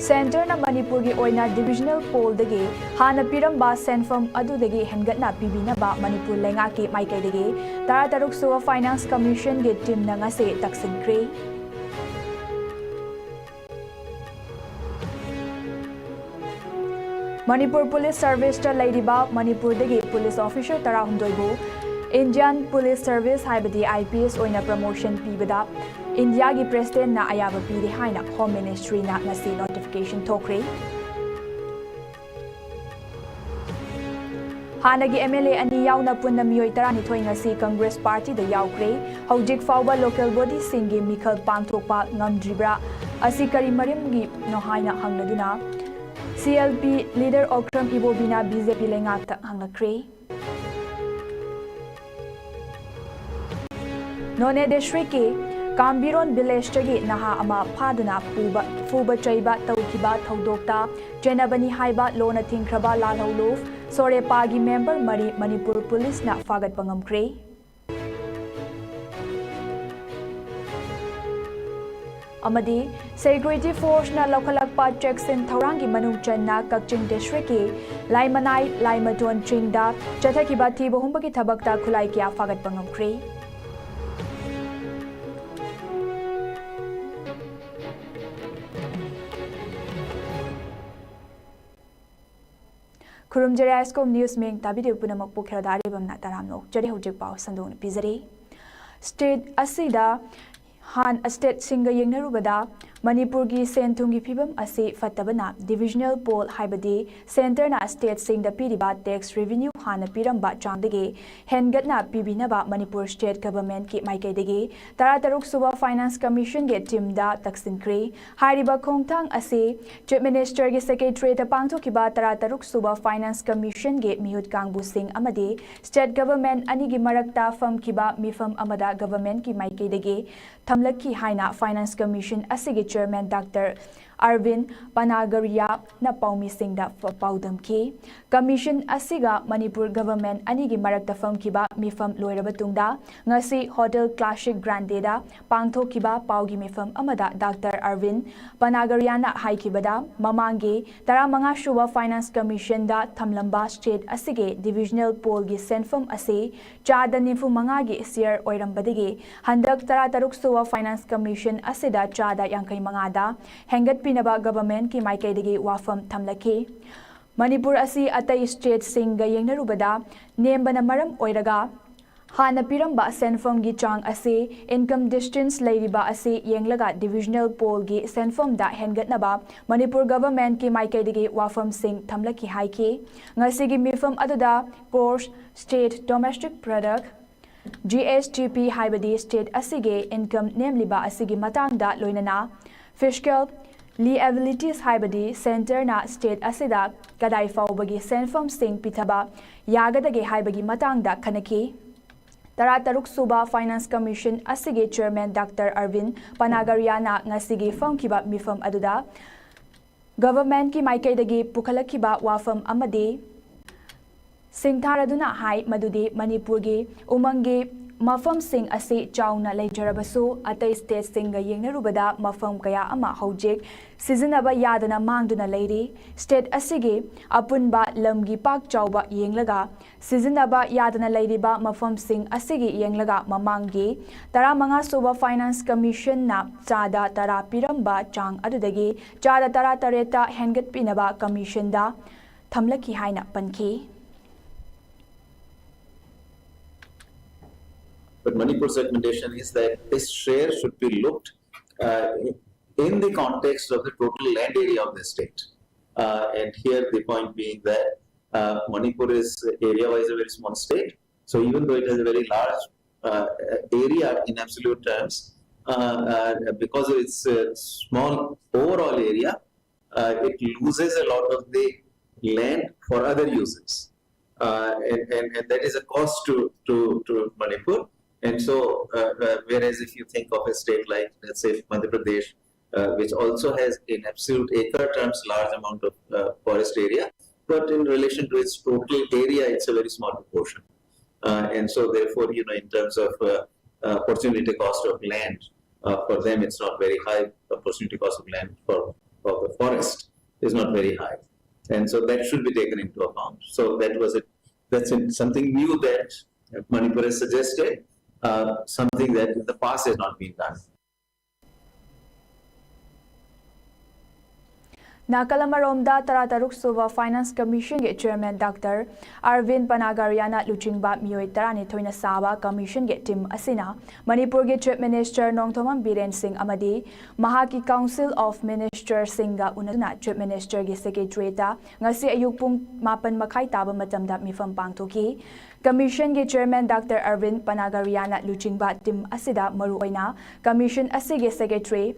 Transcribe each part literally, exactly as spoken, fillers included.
ꯁꯦꯟꯇꯔꯅ ꯃꯅꯤꯄꯨꯔꯒꯤ ꯑꯣꯏꯅ ꯗꯤꯚꯤꯖꯅꯦꯜ ꯄꯣꯜꯗꯒꯤ ꯍꯥꯟꯅ ꯄꯤꯔꯝꯕ ꯁꯦꯟꯐꯝ ꯑꯗꯨꯗꯒꯤ ꯍꯦꯟꯒꯠꯅ ꯄꯤꯕꯤꯅꯕ ꯃꯅꯤꯄꯨꯔ ꯂꯩꯉꯥꯛꯀꯤ ꯃꯥꯏꯀꯩꯗꯒꯤ ꯇꯔꯥꯇꯔꯨꯛ ꯁꯨꯕ ꯐꯥꯏꯅꯥꯟꯁ ꯀꯃꯤꯁꯟꯒꯤ ꯇꯤꯝꯅ ꯉꯁꯤ ꯇꯛꯁꯤꯟꯈ꯭ꯔꯦ꯫ ꯃꯅꯤꯄꯨꯔ ꯄꯨꯂꯤꯁ ꯁꯔꯚꯤꯁꯇ ꯂꯩꯔꯤꯕ ꯃꯅꯤꯄꯨꯔꯗꯒꯤ ꯄꯨꯂꯤꯁ ꯑꯣꯐꯤꯁꯔ ꯇꯔꯥꯍꯨꯝꯗꯣꯏꯕꯨ ꯏꯟꯗꯤꯌꯥꯟ ꯄꯨꯂꯤꯁ ꯁꯔꯚꯤꯁ, ꯍꯥꯏꯕꯗꯤ ꯑꯥꯏ ꯄꯤ ꯑꯦꯁ, ꯑꯣꯏꯅ ꯄ꯭ꯔꯃꯣꯁꯟ ꯄꯤꯕꯗ ꯏꯟꯗꯤꯌꯥꯒꯤ ꯄ꯭ꯔꯦꯁꯤꯗꯦꯟꯠꯅ ꯑꯌꯥꯕ ꯄꯤꯔꯦ ꯍꯥꯏꯅ ꯍꯣꯝ ꯃꯤꯅꯤꯁꯇ꯭ꯔꯤꯅ ꯉꯁꯤ ꯅꯣꯇꯤꯐꯤꯀꯦꯁꯟ ꯊꯣꯛꯈ꯭ꯔꯦ꯫ ꯍꯥꯟꯅꯒꯤ ꯑꯦꯝ ꯑꯦꯜ ꯑꯦ ꯑꯅꯤ ꯌꯥꯎꯅ ꯄꯨꯟꯅ ꯃꯤꯑꯣꯏ ꯇꯔꯥꯅꯤꯊꯣꯏ ꯉꯁꯤ ꯀꯪꯒ꯭ꯔꯦꯁ ꯄꯥꯔꯇꯤꯗ ꯌꯥꯎꯈ꯭ꯔꯦ꯫ ꯍꯧꯖꯤꯛ ꯐꯥꯎꯕ ꯂꯣꯀꯦꯜ ꯕꯣꯗꯤꯁꯤꯡꯒꯤ ꯃꯤꯈꯜ ꯄꯥꯡꯊꯣꯛꯄ ꯉꯝꯗ꯭ꯔꯤꯕ꯭ꯔꯥ? ꯑꯁꯤ ꯀꯔꯤ ꯃꯔꯝꯒꯤꯅꯣ ꯍꯥꯏꯅ ꯍꯪꯂꯗꯨꯅ C L P leader Okram ꯏꯕꯣꯕꯤꯅ ꯕꯤ ꯖꯦ ꯄꯤ ꯂꯩꯉꯥꯛꯇ ꯍꯪꯂꯛꯈ꯭ꯔꯦ꯫ ꯅꯣꯅꯦ ꯗꯤꯁꯇ꯭ꯔꯤꯛꯀꯤ ꯀꯥꯝꯕꯤꯔꯣꯟ ꯚꯤꯂꯦꯖꯇꯒꯤ ꯅꯍꯥ ꯑꯃ ꯐꯥꯗꯨꯅ ꯄꯨꯕ, ꯐꯨꯕ ꯆꯩꯕ ꯇꯧꯈꯤꯕ ꯊꯧꯗꯣꯛꯇ ꯆꯦꯟꯅꯕꯅꯤ ꯍꯥꯏꯕ ꯂꯣꯅ ꯊꯤꯡꯈ꯭ꯔꯕ ꯂꯥꯜꯍꯧꯂꯨꯞ ꯁꯣꯔꯦꯄꯥꯒꯤ ꯃꯦꯝꯕꯔ ꯃꯔꯤ ꯃꯅꯤꯄꯨꯔ ꯄꯨꯂꯤꯁꯅ ꯐꯥꯒꯠꯄ ꯉꯝꯈ꯭ꯔꯦ꯫ ꯑꯃꯗꯤ ꯁꯦꯀ꯭ꯌꯨꯔꯤꯇꯤ ꯐꯣꯔꯁꯅ ꯂꯧꯈꯠꯂꯛꯄ ꯆꯦꯛꯁꯤꯟ ꯊꯧꯔꯥꯡꯒꯤ ꯃꯅꯨꯡ ꯆꯟꯅ ꯀꯛꯆꯤꯡ ꯗꯤꯁꯇ꯭ꯔꯤꯛꯀꯤ ꯂꯥꯏꯃꯅꯥꯏ ꯂꯥꯏꯃꯇꯣꯟ ꯆꯤꯡꯗ ꯆꯠꯊꯈꯤꯕ ꯊꯤꯕ ꯍꯨꯝꯕꯒꯤ ꯊꯕꯛꯇ ꯈꯨꯠꯂꯥꯏ ꯀꯌꯥ ꯐꯥꯒꯠꯄ ꯉꯝꯈ꯭ꯔꯦ꯫ ꯈꯨꯔꯨꯝꯖꯔꯤ ꯑꯥꯏꯁꯀꯣꯝ ꯅ꯭ꯌꯨꯁ ꯃꯤꯡ ꯇꯥꯕꯤꯔꯤꯕ ꯄꯨꯝꯅꯃꯛꯄꯨ ꯈꯦꯔꯣꯗ ꯑꯔꯤꯕꯝꯅ ꯇꯔꯥꯝꯅ ꯑꯣꯛꯆꯔꯤ꯫ ꯍꯧꯖꯤꯛ ꯄꯥꯎ ꯁꯟꯗꯣꯛꯅ ꯄꯤꯖꯔꯤ꯫ ꯁ꯭ꯇꯦꯠ ꯑꯁꯤꯗ ꯍꯥꯟ ꯁ꯭ꯇꯦꯠꯁꯤꯡꯒ ꯌꯦꯡꯅꯔꯨꯕꯗ ꯃꯅꯤꯄꯨꯔꯒꯤ ꯁꯦꯟ ꯊꯨꯝꯒꯤ ꯐꯤꯕꯝ ꯑꯁꯤ ꯐꯠꯇꯕꯅ ꯗꯤꯚꯤꯖꯅꯦꯜ ꯄꯣꯜ, ꯍꯥꯏꯕꯗꯤ ꯁꯦꯟꯇꯔꯅ ꯁ꯭ꯇꯦꯠꯁꯤꯡꯗ ꯄꯤꯔꯤꯕ ꯇꯦꯛꯁ ꯔꯦꯚꯤꯅ꯭ꯌꯨ ꯍꯥꯟꯅ ꯄꯤꯔꯝꯕ ꯆꯥꯡꯗꯒꯤ ꯍꯦꯟꯒꯠꯅ ꯄꯤꯕꯤꯅꯕ ꯃꯅꯤꯄꯨꯔ ꯁ꯭ꯇꯦꯠ ꯒꯚꯔꯟꯃꯦꯟꯠꯀꯤ ꯃꯥꯏꯀꯩꯗꯒꯤ ꯇꯔꯥꯇꯔꯨꯛ ꯁꯨꯕ ꯐꯥꯏꯅꯥꯟꯁ ꯀꯃꯤꯁꯟꯒꯤ ꯇꯤꯝꯗ ꯇꯛꯁꯤꯟꯈ꯭ꯔꯦ꯫ ꯍꯥꯏꯔꯤꯕ ꯈꯣꯡꯊꯥꯡ ꯑꯁꯤ ꯆꯤꯐ ꯃꯤꯅꯤꯁꯇꯔꯒꯤ ꯁꯦꯀ꯭ꯔꯦꯇꯔꯤꯌꯦꯠꯇ ꯄꯥꯡꯊꯣꯛꯈꯤꯕ ꯇꯔꯥꯇꯔꯨꯛ ꯁꯨꯕ ꯐꯥꯏꯅꯥꯟꯁ ꯀꯃꯤꯁꯟꯒꯤ ꯃꯤꯍꯨꯠ ꯀꯥꯡꯕꯨꯁꯤꯡ ꯑꯃꯗꯤ ꯁ꯭ꯇꯦꯠ ꯒꯚꯔꯟꯃꯦꯟꯠ ꯑꯅꯤꯒꯤ ꯃꯔꯛꯇ ꯐꯝꯈꯤꯕ ꯃꯤꯐꯝ ꯑꯃꯗ ꯒꯚꯔꯟꯃꯦꯟꯠꯀꯤ ꯃꯥꯏꯀꯩꯗꯒꯤ ꯊꯝꯂꯛꯈꯤ ꯍꯥꯏꯅ ꯐꯥꯏꯅꯥꯟꯁ ꯀꯃꯤꯁꯟ ꯑꯁꯤꯒꯤ ꯆꯤꯌꯔꯃꯦꯟ ꯗꯥꯛꯇꯔ ꯑꯔꯕꯤꯟ ꯄꯅꯥꯒꯔꯤꯌꯥꯅ ꯄꯥꯎꯃꯤꯁꯤꯡꯗ ꯄꯥꯎꯗꯝꯈꯤ꯫ ꯀꯃꯤꯁꯟ ꯑꯁꯤꯒ ꯃꯅꯤꯄꯨꯔ ꯒꯚꯔꯟꯃꯦꯟꯠ ꯑꯅꯤꯒꯤ ꯃꯔꯛꯇ ꯐꯝꯈꯤꯕ ꯃꯤꯐꯝ ꯂꯣꯏꯔꯕ ꯇꯨꯡꯗ ꯉꯁꯤ ꯍꯣꯇꯦꯜ ꯀ꯭ꯂꯥꯁꯤꯛ ꯒ꯭ꯔꯥꯟꯗꯦꯗ ꯄꯥꯡꯊꯣꯛꯈꯤꯕ ꯄꯥꯎꯒꯤ ꯃꯤꯐꯝ ꯑꯃꯗ ꯗꯥꯛꯇꯔ ꯑꯔꯕꯤꯟ ꯄꯅꯥꯒꯔꯤꯌꯥꯅ ꯍꯥꯏꯈꯤꯕꯗ, ꯃꯃꯥꯡꯒꯤ ꯇꯔꯥꯃꯉꯥ ꯁꯨꯕ ꯐꯥꯏꯅꯥꯟꯁ ꯀꯃꯤꯁꯟꯗ ꯊꯝꯂꯝꯕ ꯁ꯭ꯇꯦꯠ ꯑꯁꯤꯒꯤ ꯗꯤꯚꯤꯖꯅꯦꯜ ꯄꯣꯜꯒꯤ ꯁꯦꯟꯐꯝ ꯑꯁꯤ ꯆꯥꯗ ꯅꯤꯐꯨ ꯃꯉꯥꯒꯤ ꯁꯤꯌꯔ ꯑꯣꯏꯔꯝꯕꯗꯒꯤ ꯍꯟꯗꯛ ꯇꯔꯥꯇꯔꯨꯛ ꯁꯨꯕ ꯐꯥꯏꯅꯥꯟꯁ ꯀꯃꯤꯁꯟ ꯑꯁꯤꯗ ꯆꯥꯗ ꯌꯥꯡꯈꯩ ꯃꯉꯥꯗ ꯍꯦꯟꯒꯠꯄꯤꯅꯕ ꯒꯚꯔꯟꯃꯦꯟꯠꯀꯤ ꯃꯥꯏꯀꯩꯗꯒꯤ ꯋꯥꯐꯝ ꯊꯝꯂꯛꯈꯤ꯫ ꯃꯅꯤꯄꯨꯔ ꯑꯁꯤ ꯑꯇꯩ ꯁ꯭ꯇꯦꯠꯁꯤꯡꯒ ꯌꯦꯡꯅꯔꯨꯕꯗ ꯅꯦꯝꯕꯅ ꯃꯔꯝ ꯑꯣꯏꯔꯒ ꯍꯥꯟꯅ ꯄꯤꯔꯝꯕ ꯁꯦꯟꯐꯝꯒꯤ ꯆꯥꯡ ꯑꯁꯤ ꯏꯟꯀꯝ ꯗꯤꯁꯇꯦꯟꯁ ꯂꯩꯔꯤꯕ ꯑꯁꯤ ꯌꯦꯡꯂꯒ ꯗꯤꯚꯤꯖꯅꯦꯜ ꯄꯣꯜꯒꯤ ꯁꯦꯟꯐꯝꯗ ꯍꯦꯟꯒꯠꯅꯕ ꯃꯅꯤꯄꯨꯔ ꯒꯚꯔꯟꯃꯦꯟꯠꯀꯤ ꯃꯥꯏꯀꯩꯗꯒꯤ ꯋꯥꯐꯝꯁꯤꯡ ꯊꯝꯂꯛꯈꯤ ꯍꯥꯏꯈꯤ꯫ ꯉꯁꯤꯒꯤ ꯃꯤꯐꯝ ꯑꯗꯨꯗ course state domestic product, G S T P, ꯍꯥꯏꯕꯗꯤ ꯁ꯭ꯇꯦꯠ ꯑꯁꯤꯒꯤ ꯏꯟꯀꯝ ꯅꯦꯝꯂꯤꯕ ꯑꯁꯤꯒꯤ ꯃꯇꯥꯡꯗ, ꯂꯣꯏꯅꯅ ꯐꯤꯁꯀꯦꯜ ꯂꯤꯑꯦꯕꯤꯂꯤꯇꯤꯁ, ꯍꯥꯏꯕꯗꯤ ꯁꯦꯟꯇꯔꯅ ꯁ꯭ꯇꯦꯠ ꯑꯁꯤꯗ ꯀꯗꯥꯏ ꯐꯥꯎꯕꯒꯤ ꯁꯦꯟꯐꯝꯁꯤꯡ ꯄꯤꯊꯕ ꯌꯥꯒꯗꯒꯦ ꯍꯥꯏꯕꯒꯤ ꯃꯇꯥꯡꯗ ꯈꯟꯅꯈꯤ꯫ ꯇꯔꯥꯇꯔꯨꯛ ꯁꯨꯕ ꯐꯥꯏꯅꯥꯟꯁ ꯀꯃꯤꯁꯟ ꯑꯁꯤꯒꯤ ꯆꯤꯌꯔꯃꯦꯟ ꯗꯥꯛꯇꯔ ꯑꯔꯕꯤꯟ ꯄꯅꯥꯒꯔꯤꯌꯥꯅ ꯉꯁꯤꯒꯤ ꯐꯝꯈꯤꯕ ꯃꯤꯐꯝ ꯑꯗꯨꯗ ꯒꯚꯔꯟꯃꯦꯟꯠꯀꯤ ꯃꯥꯏꯀꯩꯗꯒꯤ ꯄꯨꯈꯠꯂꯛꯈꯤꯕ ꯋꯥꯐꯝ ꯑꯃꯗꯤ ꯁꯤꯡꯊꯥꯔꯗꯨꯅ ꯍꯥꯏ ꯃꯗꯨꯗꯤ ꯃꯅꯤꯄꯨꯔꯒꯤ ꯎꯃꯪꯒꯤ ꯃꯐꯝꯁꯤꯡ ꯑꯁꯤ ꯆꯥꯎꯅ ꯂꯩꯖꯔꯕꯁꯨ, ꯑꯇꯩ ꯁ꯭ꯇꯦꯠꯁꯤꯡꯒ ꯌꯦꯡꯅꯔꯨꯕꯗ ꯃꯐꯝ ꯀꯌꯥ ꯑꯃ ꯍꯧꯖꯤꯛ ꯁꯤꯖꯤꯟꯅꯕ ꯌꯥꯗꯅ ꯃꯥꯡꯗꯨꯅ ꯂꯩꯔꯤ꯫ ꯁ꯭ꯇꯦꯠ ꯑꯁꯤꯒꯤ ꯑꯄꯨꯟꯕ ꯂꯝꯒꯤ ꯄꯥꯛ ꯆꯥꯎꯕ ꯌꯦꯡꯂꯒ, ꯁꯤꯖꯤꯟꯅꯕ ꯌꯥꯗꯅ ꯂꯩꯔꯤꯕ ꯃꯐꯝꯁꯤꯡ ꯑꯁꯤꯒꯤ ꯌꯦꯡꯂꯒ, ꯃꯃꯥꯡꯒꯤ ꯇꯔꯥꯃꯉꯥ ꯁꯨꯕ ꯐꯥꯏꯅꯥꯟꯁ ꯀꯃꯤꯁꯟꯅ ꯆꯥꯗ ꯇꯔꯥ ꯄꯤꯔꯝꯕ ꯆꯥꯡ ꯑꯗꯨꯗꯒꯤ ꯆꯥꯗ ꯇꯔꯥꯇꯔꯦꯠꯇ ꯍꯦꯟꯒꯠꯄꯤꯅꯕ ꯀꯃꯤꯁꯟꯗ ꯊꯝꯂꯛꯈꯤ ꯍꯥꯏꯅ ꯄꯟꯈꯤ꯫ But Manipur's recommendation is that this share should be looked uh, in the context of the total land area of the state. Uh, and here the point being that uh, Manipur is area-wise a very small state. So even though it has a very large uh, area in absolute terms, uh, uh, because of its uh, small overall area, uh, it loses a lot of the land for other uses. Uh, and, and, and that is a cost to, to, to Manipur. And so, uh, uh, whereas if you think of a state like, let's say, Madhya Pradesh, uh, which also has in absolute acre terms large amount of uh, forest area, but in relation to its total area, it's a very small proportion. Uh, and so therefore, you know, in terms of uh, uh, opportunity cost of land, uh, for them it's not very high. Opportunity cost of land for, for the forest is not very high. And so that should be taken into account. So that was it. That's something new that Manipur has suggested, uh, something that in the past has not been done. ꯅꯥꯀꯜ ꯑꯃꯔꯣꯝꯗ ꯇꯔꯥꯇꯔꯨꯛ ꯁꯨꯕ Finance Commission ꯒꯤ Chairman Doctor Arvind Panagariya ꯅ ꯂꯨꯆꯤꯡꯕ ꯃꯤꯑꯣꯏ ꯇꯔꯥꯅꯤꯊꯣꯏꯅ ꯁꯥꯕ Commission ꯒꯤ team ꯑꯁꯤꯅ ꯃꯅꯤꯄꯨꯔꯒꯤ Chief Minister ꯅꯣꯡꯊꯣꯝꯕꯝ ꯕꯤꯔꯦꯟ ꯁꯤꯡ ꯑꯃꯗꯤ ꯃꯍꯥꯛꯀꯤ Council of Minister ꯁꯤꯡꯒ ꯎꯅꯗꯨꯅ Chief Minister ꯒꯤ Secretariat ꯇ ꯉꯁꯤ ꯑꯌꯨꯛ ꯄꯨꯡ ꯃꯥꯄꯟ ꯃꯈꯥꯏ ꯇꯥꯕ ꯃꯇꯝꯗ ꯃꯤꯐꯝ ꯄꯥꯡꯊꯣꯛꯈꯤ꯫ Commission ꯒꯤ Chairman Doctor Arvind Panagariya ꯅ ꯂꯨꯆꯤꯡꯕ team ꯑꯁꯤꯗ ꯃꯔꯨꯑꯣꯏꯅ Commission ꯑꯁꯤꯒꯤ Secretary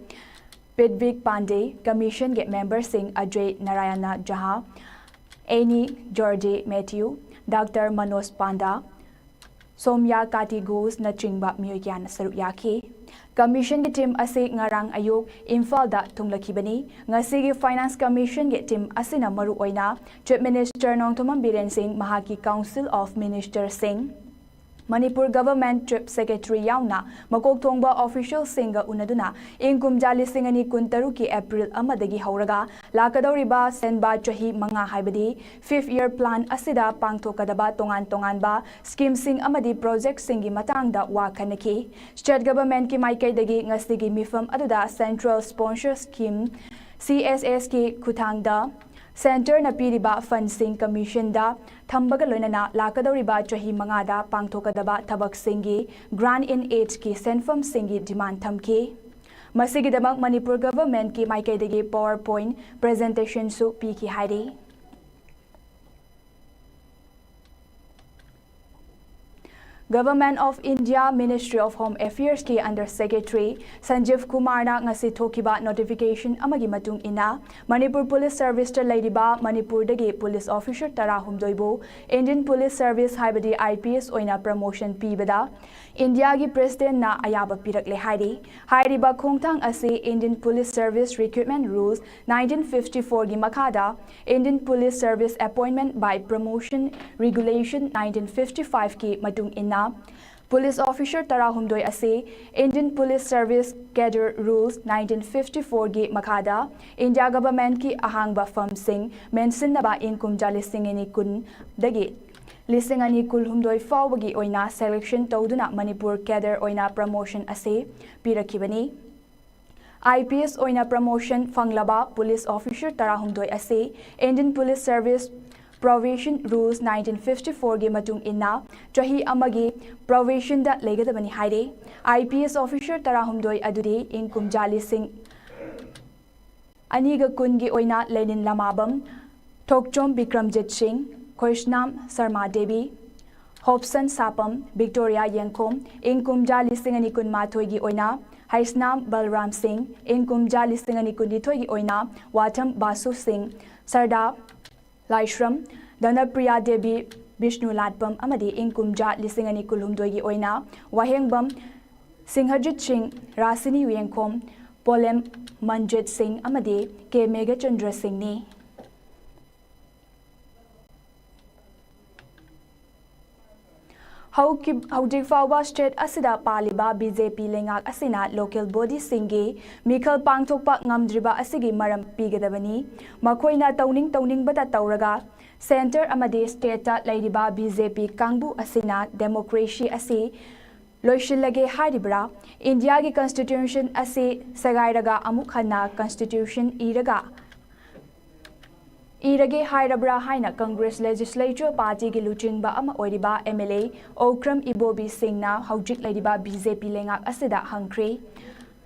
ꯄꯤꯠꯚꯤꯛ ꯄꯥꯟꯗꯦ, Commission ꯒꯤ member ꯁꯤꯡ ꯑꯖꯌ ꯅꯥꯔꯥꯌꯅ ꯖꯍꯥ, ꯑꯦꯅꯤ ꯖꯣꯔꯖꯦ ꯃꯦꯊ꯭ꯌꯨ, Doctor ꯃꯅꯣꯖ ꯄꯥꯟꯗꯥ, ꯁꯣꯝꯌꯥ ꯀꯥꯇꯤ ꯘꯣꯁ ꯅꯆꯤꯡꯕ ꯃꯤꯑꯣꯏ ꯀꯌꯥꯅ ꯁꯔꯨꯛ ꯌꯥꯈꯤ꯫ Commission ꯒꯤ team ꯑꯁꯤ ꯉꯔꯥꯡ ꯑꯌꯨꯛ ꯏꯝꯐꯥꯜꯗ ꯊꯨꯡꯂꯈꯤꯕꯅꯤ꯫ ꯉꯁꯤꯒꯤ Finance Commission ꯒꯤ team ꯑꯁꯤꯅ ꯃꯔꯨꯑꯣꯏꯅ Chief Minister ꯅꯣꯡꯊꯣꯝꯕꯝ ꯕꯤꯔꯦꯟ ꯁꯤꯡ, ꯃꯍꯥꯛꯀꯤ Council of Minister ꯁꯤꯡ, ꯃꯅꯤꯄꯨꯔ Government Chief Secretary ꯌꯥꯎꯅ ꯃꯀꯣꯛ ꯊꯣꯡꯕ official ꯁꯤꯡꯒ ꯎꯅꯗꯨꯅ ꯏꯪ ꯀꯨꯝꯖꯥ ꯂꯤꯁꯤꯡ ꯑꯅꯤ ꯀꯨꯟꯇꯔꯨꯛꯀꯤ April ꯑꯃꯗꯒꯤ ꯍꯧꯔꯒ ꯂꯥꯛꯀꯗꯧꯔꯤꯕ ꯁꯦꯟꯕꯥ ꯆꯍꯤ ꯃꯉꯥ, ꯍꯥꯏꯕꯗꯤ fifth year plan ꯑꯁꯤꯗ ꯄꯥꯡꯊꯣꯛꯀꯗꯕ ꯇꯣꯉꯥꯟ ꯇꯣꯉꯥꯟꯕ scheme ꯁꯤꯡ ꯑꯃꯗꯤ project ꯁꯤꯡꯒꯤ ꯃꯇꯥꯡꯗ ꯋꯥ ꯈꯟꯅꯈꯤ꯫ State Government ꯀꯤ ꯃꯥꯏꯀꯩꯗꯒꯤ ꯉꯁꯤꯒꯤ ꯃꯤꯐꯝ ꯑꯗꯨꯗ Central Sponsor Scheme, C S S ꯀꯤ ꯈꯨꯠꯊꯥꯡꯗ Centre ꯅ ꯄꯤꯔꯤꯕ fund ꯁꯤꯡ Commission ꯗ ꯊꯝꯕꯒ ꯂꯣꯏꯅꯅ ꯂꯥꯛꯀꯗꯧꯔꯤꯕ ꯆꯍꯤ ꯃꯉꯥꯗ ꯄꯥꯡꯊꯣꯛꯀꯗꯕ ꯊꯕꯛꯁꯤꯡꯒꯤ Grant in Aid ꯀꯤ ꯁꯦꯟꯐꯝꯁꯤꯡꯒꯤ demand ꯊꯝꯈꯤ꯫ ꯃꯁꯤꯒꯤꯗꯃꯛ ꯃꯅꯤꯄꯨꯔ Government ꯀꯤ ꯃꯥꯏꯀꯩꯗꯒꯤ PowerPoint presentation ꯁꯨ ꯄꯤꯈꯤ ꯍꯥꯏꯔꯤ꯫ Government of India, Ministry of Home Affairs ꯀꯤ Under Secretary ꯁꯟꯖꯤꯕ ꯀꯨꯃꯥꯔꯅ ꯉꯁꯤ ꯊꯣꯛꯈꯤꯕ notification ꯑꯃꯒꯤ ꯃꯇꯨꯡ ꯏꯟꯅ, ꯃꯅꯤꯄꯨꯔ Police Service ꯇ ꯂꯩꯔꯤꯕ ꯃꯅꯤꯄꯨꯔꯗꯒꯤ police officer ꯇꯔꯥꯍꯨꯝꯗꯣꯏꯕꯨ Indian Police Service, ꯍꯥꯏꯕꯗꯤ I P S ꯑꯣꯏꯅ promotion ꯄꯤꯕꯗ ꯏꯟꯗꯤꯌꯥꯒꯤ President ꯅ ꯑꯌꯥꯕ ꯄꯤꯔꯛꯂꯦ ꯍꯥꯏꯔꯤ꯫ ꯍꯥꯏꯔꯤꯕ ꯈꯣꯡꯊꯥꯡ ꯑꯁꯤ Indian Police Service Recruitment Rules nineteen fifty-four ꯒꯤ ꯃꯈꯥꯗ Indian Police Service Appointment by Promotion Regulation nineteen fifty-five ꯀꯤ ꯃꯇꯨꯡ ꯏꯟꯅ, police officer ꯇꯔꯥꯍꯨꯝꯗꯣꯏ ꯑꯁꯤ Indian Police Service Cadre Rules nineteen fifty-four ꯒꯤ ꯃꯈꯥꯗ India Government ꯀꯤ ꯑꯍꯥꯡꯕ ꯐꯝꯁꯤꯡ ꯃꯦꯟꯁꯤꯟꯅꯕ ꯏꯪ ꯀꯨꯝꯖꯥ ꯂꯤꯁꯤꯡ ꯑꯅꯤ ꯀꯨꯟꯗꯒꯤ ꯂꯤꯁꯤꯡ ꯑꯅꯤ ꯀꯨꯟꯍꯨꯝꯗꯣꯏ ꯐꯥꯎꯕꯒꯤ ꯑꯣꯏꯅ selection ꯇꯧꯗꯨꯅ ꯃꯅꯤꯄꯨꯔ cadre ꯑꯣꯏꯅ promotion ꯑꯁꯤ ꯄꯤꯔꯛꯈꯤꯕꯅꯤ꯫ I P S ꯑꯣꯏꯅ promotion ꯐꯪꯂꯕ police officer ꯇꯔꯥꯍꯨꯝꯗꯣꯏ ꯑꯁꯤ Indian Police Service Probation Rules nineteen fifty-four ꯒꯤ ꯃꯇꯨꯡ ꯏꯟꯅ ꯆꯍꯤ ꯑꯃꯒꯤ probation ꯗ ꯂꯩꯒꯗꯕꯅꯤ ꯍꯥꯏꯔꯤ꯫ I P S officer ꯇꯔꯥꯍꯨꯝꯗꯣꯏ ꯑꯗꯨꯗꯤ ꯏꯪ ꯀꯨꯝꯖꯥ ꯂꯤꯁꯤꯡ ꯑꯅꯤꯒ ꯀꯨꯟꯒꯤ ꯑꯣꯏꯅ ꯂꯦꯅꯤꯟ ꯂꯃꯥꯕꯝ, ꯊꯣꯛꯆꯣꯝ ꯕꯤꯀ꯭ꯔꯝꯖꯤꯠ ꯁꯤꯡ, ꯈꯣꯏꯁꯅꯥꯝ ꯁꯔꯃꯥ ꯗꯦꯕꯤ, ꯍꯣꯞꯁꯟ ꯁꯥꯄꯝ, ꯕꯤꯛꯇꯣꯔꯤꯌꯥ ꯌꯦꯡꯈꯣꯝ, ꯏꯪ ꯀꯨꯝꯖꯥ ꯂꯤꯁꯤꯡ ꯑꯅꯤ ꯀꯨꯟꯃꯥꯊꯣꯏꯒꯤ ꯑꯣꯏꯅ ꯍꯩꯁꯅꯥꯝ ꯕꯜꯔꯥꯝ ꯁꯤꯡ, ꯏꯪ ꯀꯨꯝꯖꯥ ꯂꯤꯁꯤꯡ ꯑꯅꯤ ꯀꯨꯟꯅꯤꯊꯣꯏꯒꯤ ꯑꯣꯏꯅ ꯋꯥꯊꯝ ꯕꯥꯁꯨ ꯁꯤꯡ, ꯁꯔꯗꯥ ꯂꯥꯏꯁ꯭ꯔꯝ, ꯙꯅꯄ꯭ꯔꯤꯌꯥ ꯗꯦꯕꯤ, ꯕꯤꯁꯅꯨ ꯂꯥꯠꯄꯝ ꯑꯃꯗꯤ ꯏꯪ ꯀꯨꯝꯖꯥ ꯂꯤꯁꯤꯡ ꯑꯅꯤ ꯀꯨꯟꯍꯨꯝꯗꯣꯏꯒꯤ ꯑꯣꯏꯅ ꯋꯥꯍꯦꯡꯕꯝ ꯁꯤꯡꯍꯖꯤꯠ ꯁꯤꯡ, ꯔꯥꯁꯤꯅꯤ ꯌꯦꯡꯈꯣꯝ, ꯄꯣꯂꯦꯝ ꯃꯟꯖꯤꯠ ꯁꯤꯡ ꯑꯃꯗꯤ ꯀꯦ ꯃꯦꯘꯆꯟꯗ꯭ꯔ ꯁꯤꯡꯅꯤ꯫ ꯍꯧꯈꯤ-, ꯍꯧꯖꯤꯛ ꯐꯥꯎꯕ state ꯑꯁꯤꯗ ꯄꯥꯜꯂꯤꯕ B J P ꯂꯩꯉꯥꯛ ꯑꯁꯤꯅ local body ꯁꯤꯡꯒꯤ ꯃꯤꯈꯜ ꯄꯥꯡꯊꯣꯛꯄ ꯉꯝꯗ꯭ꯔꯤꯕ ꯑꯁꯤꯒꯤ ꯃꯔꯝ ꯄꯤꯒꯗꯕꯅꯤ꯫ ꯃꯈꯣꯏꯅ ꯇꯧꯅꯤꯡ ꯇꯧꯅꯤꯡꯕꯇ ꯇꯧꯔꯒ centre ꯑꯃꯗꯤ state ꯇ ꯂꯩꯔꯤꯕ B J P ꯀꯥꯡꯕꯨ ꯑꯁꯤꯅ democracy ꯑꯁꯤ ꯂꯣꯏꯁꯤꯜꯂꯒꯦ ꯍꯥꯏꯔꯤꯕ꯭ꯔꯥ? ꯏꯟꯗꯤꯌꯥꯒꯤ constitution ꯑꯁꯤ ꯁꯦꯒꯥꯏꯔꯒ ꯑꯃꯨꯛ ꯍꯟꯅ constitution ꯏꯔꯒ, ꯏꯔꯒꯦ ꯍꯥꯏꯔꯕ꯭ꯔꯥ ꯍꯥꯏꯅ Congress Legislature Party ꯒꯤ ꯂꯨꯆꯤꯡꯕ ꯑꯃ ꯑꯣꯏꯔꯤꯕ M L A ꯑꯣꯀ꯭ꯔꯝ ꯏꯕꯣꯕꯤ ꯁꯤꯡꯅ ꯍꯧꯖꯤꯛ ꯂꯩꯔꯤꯕ B J P ꯂꯩꯉꯥꯛ ꯑꯁꯤꯗ ꯍꯪꯈ꯭ꯔꯦ꯫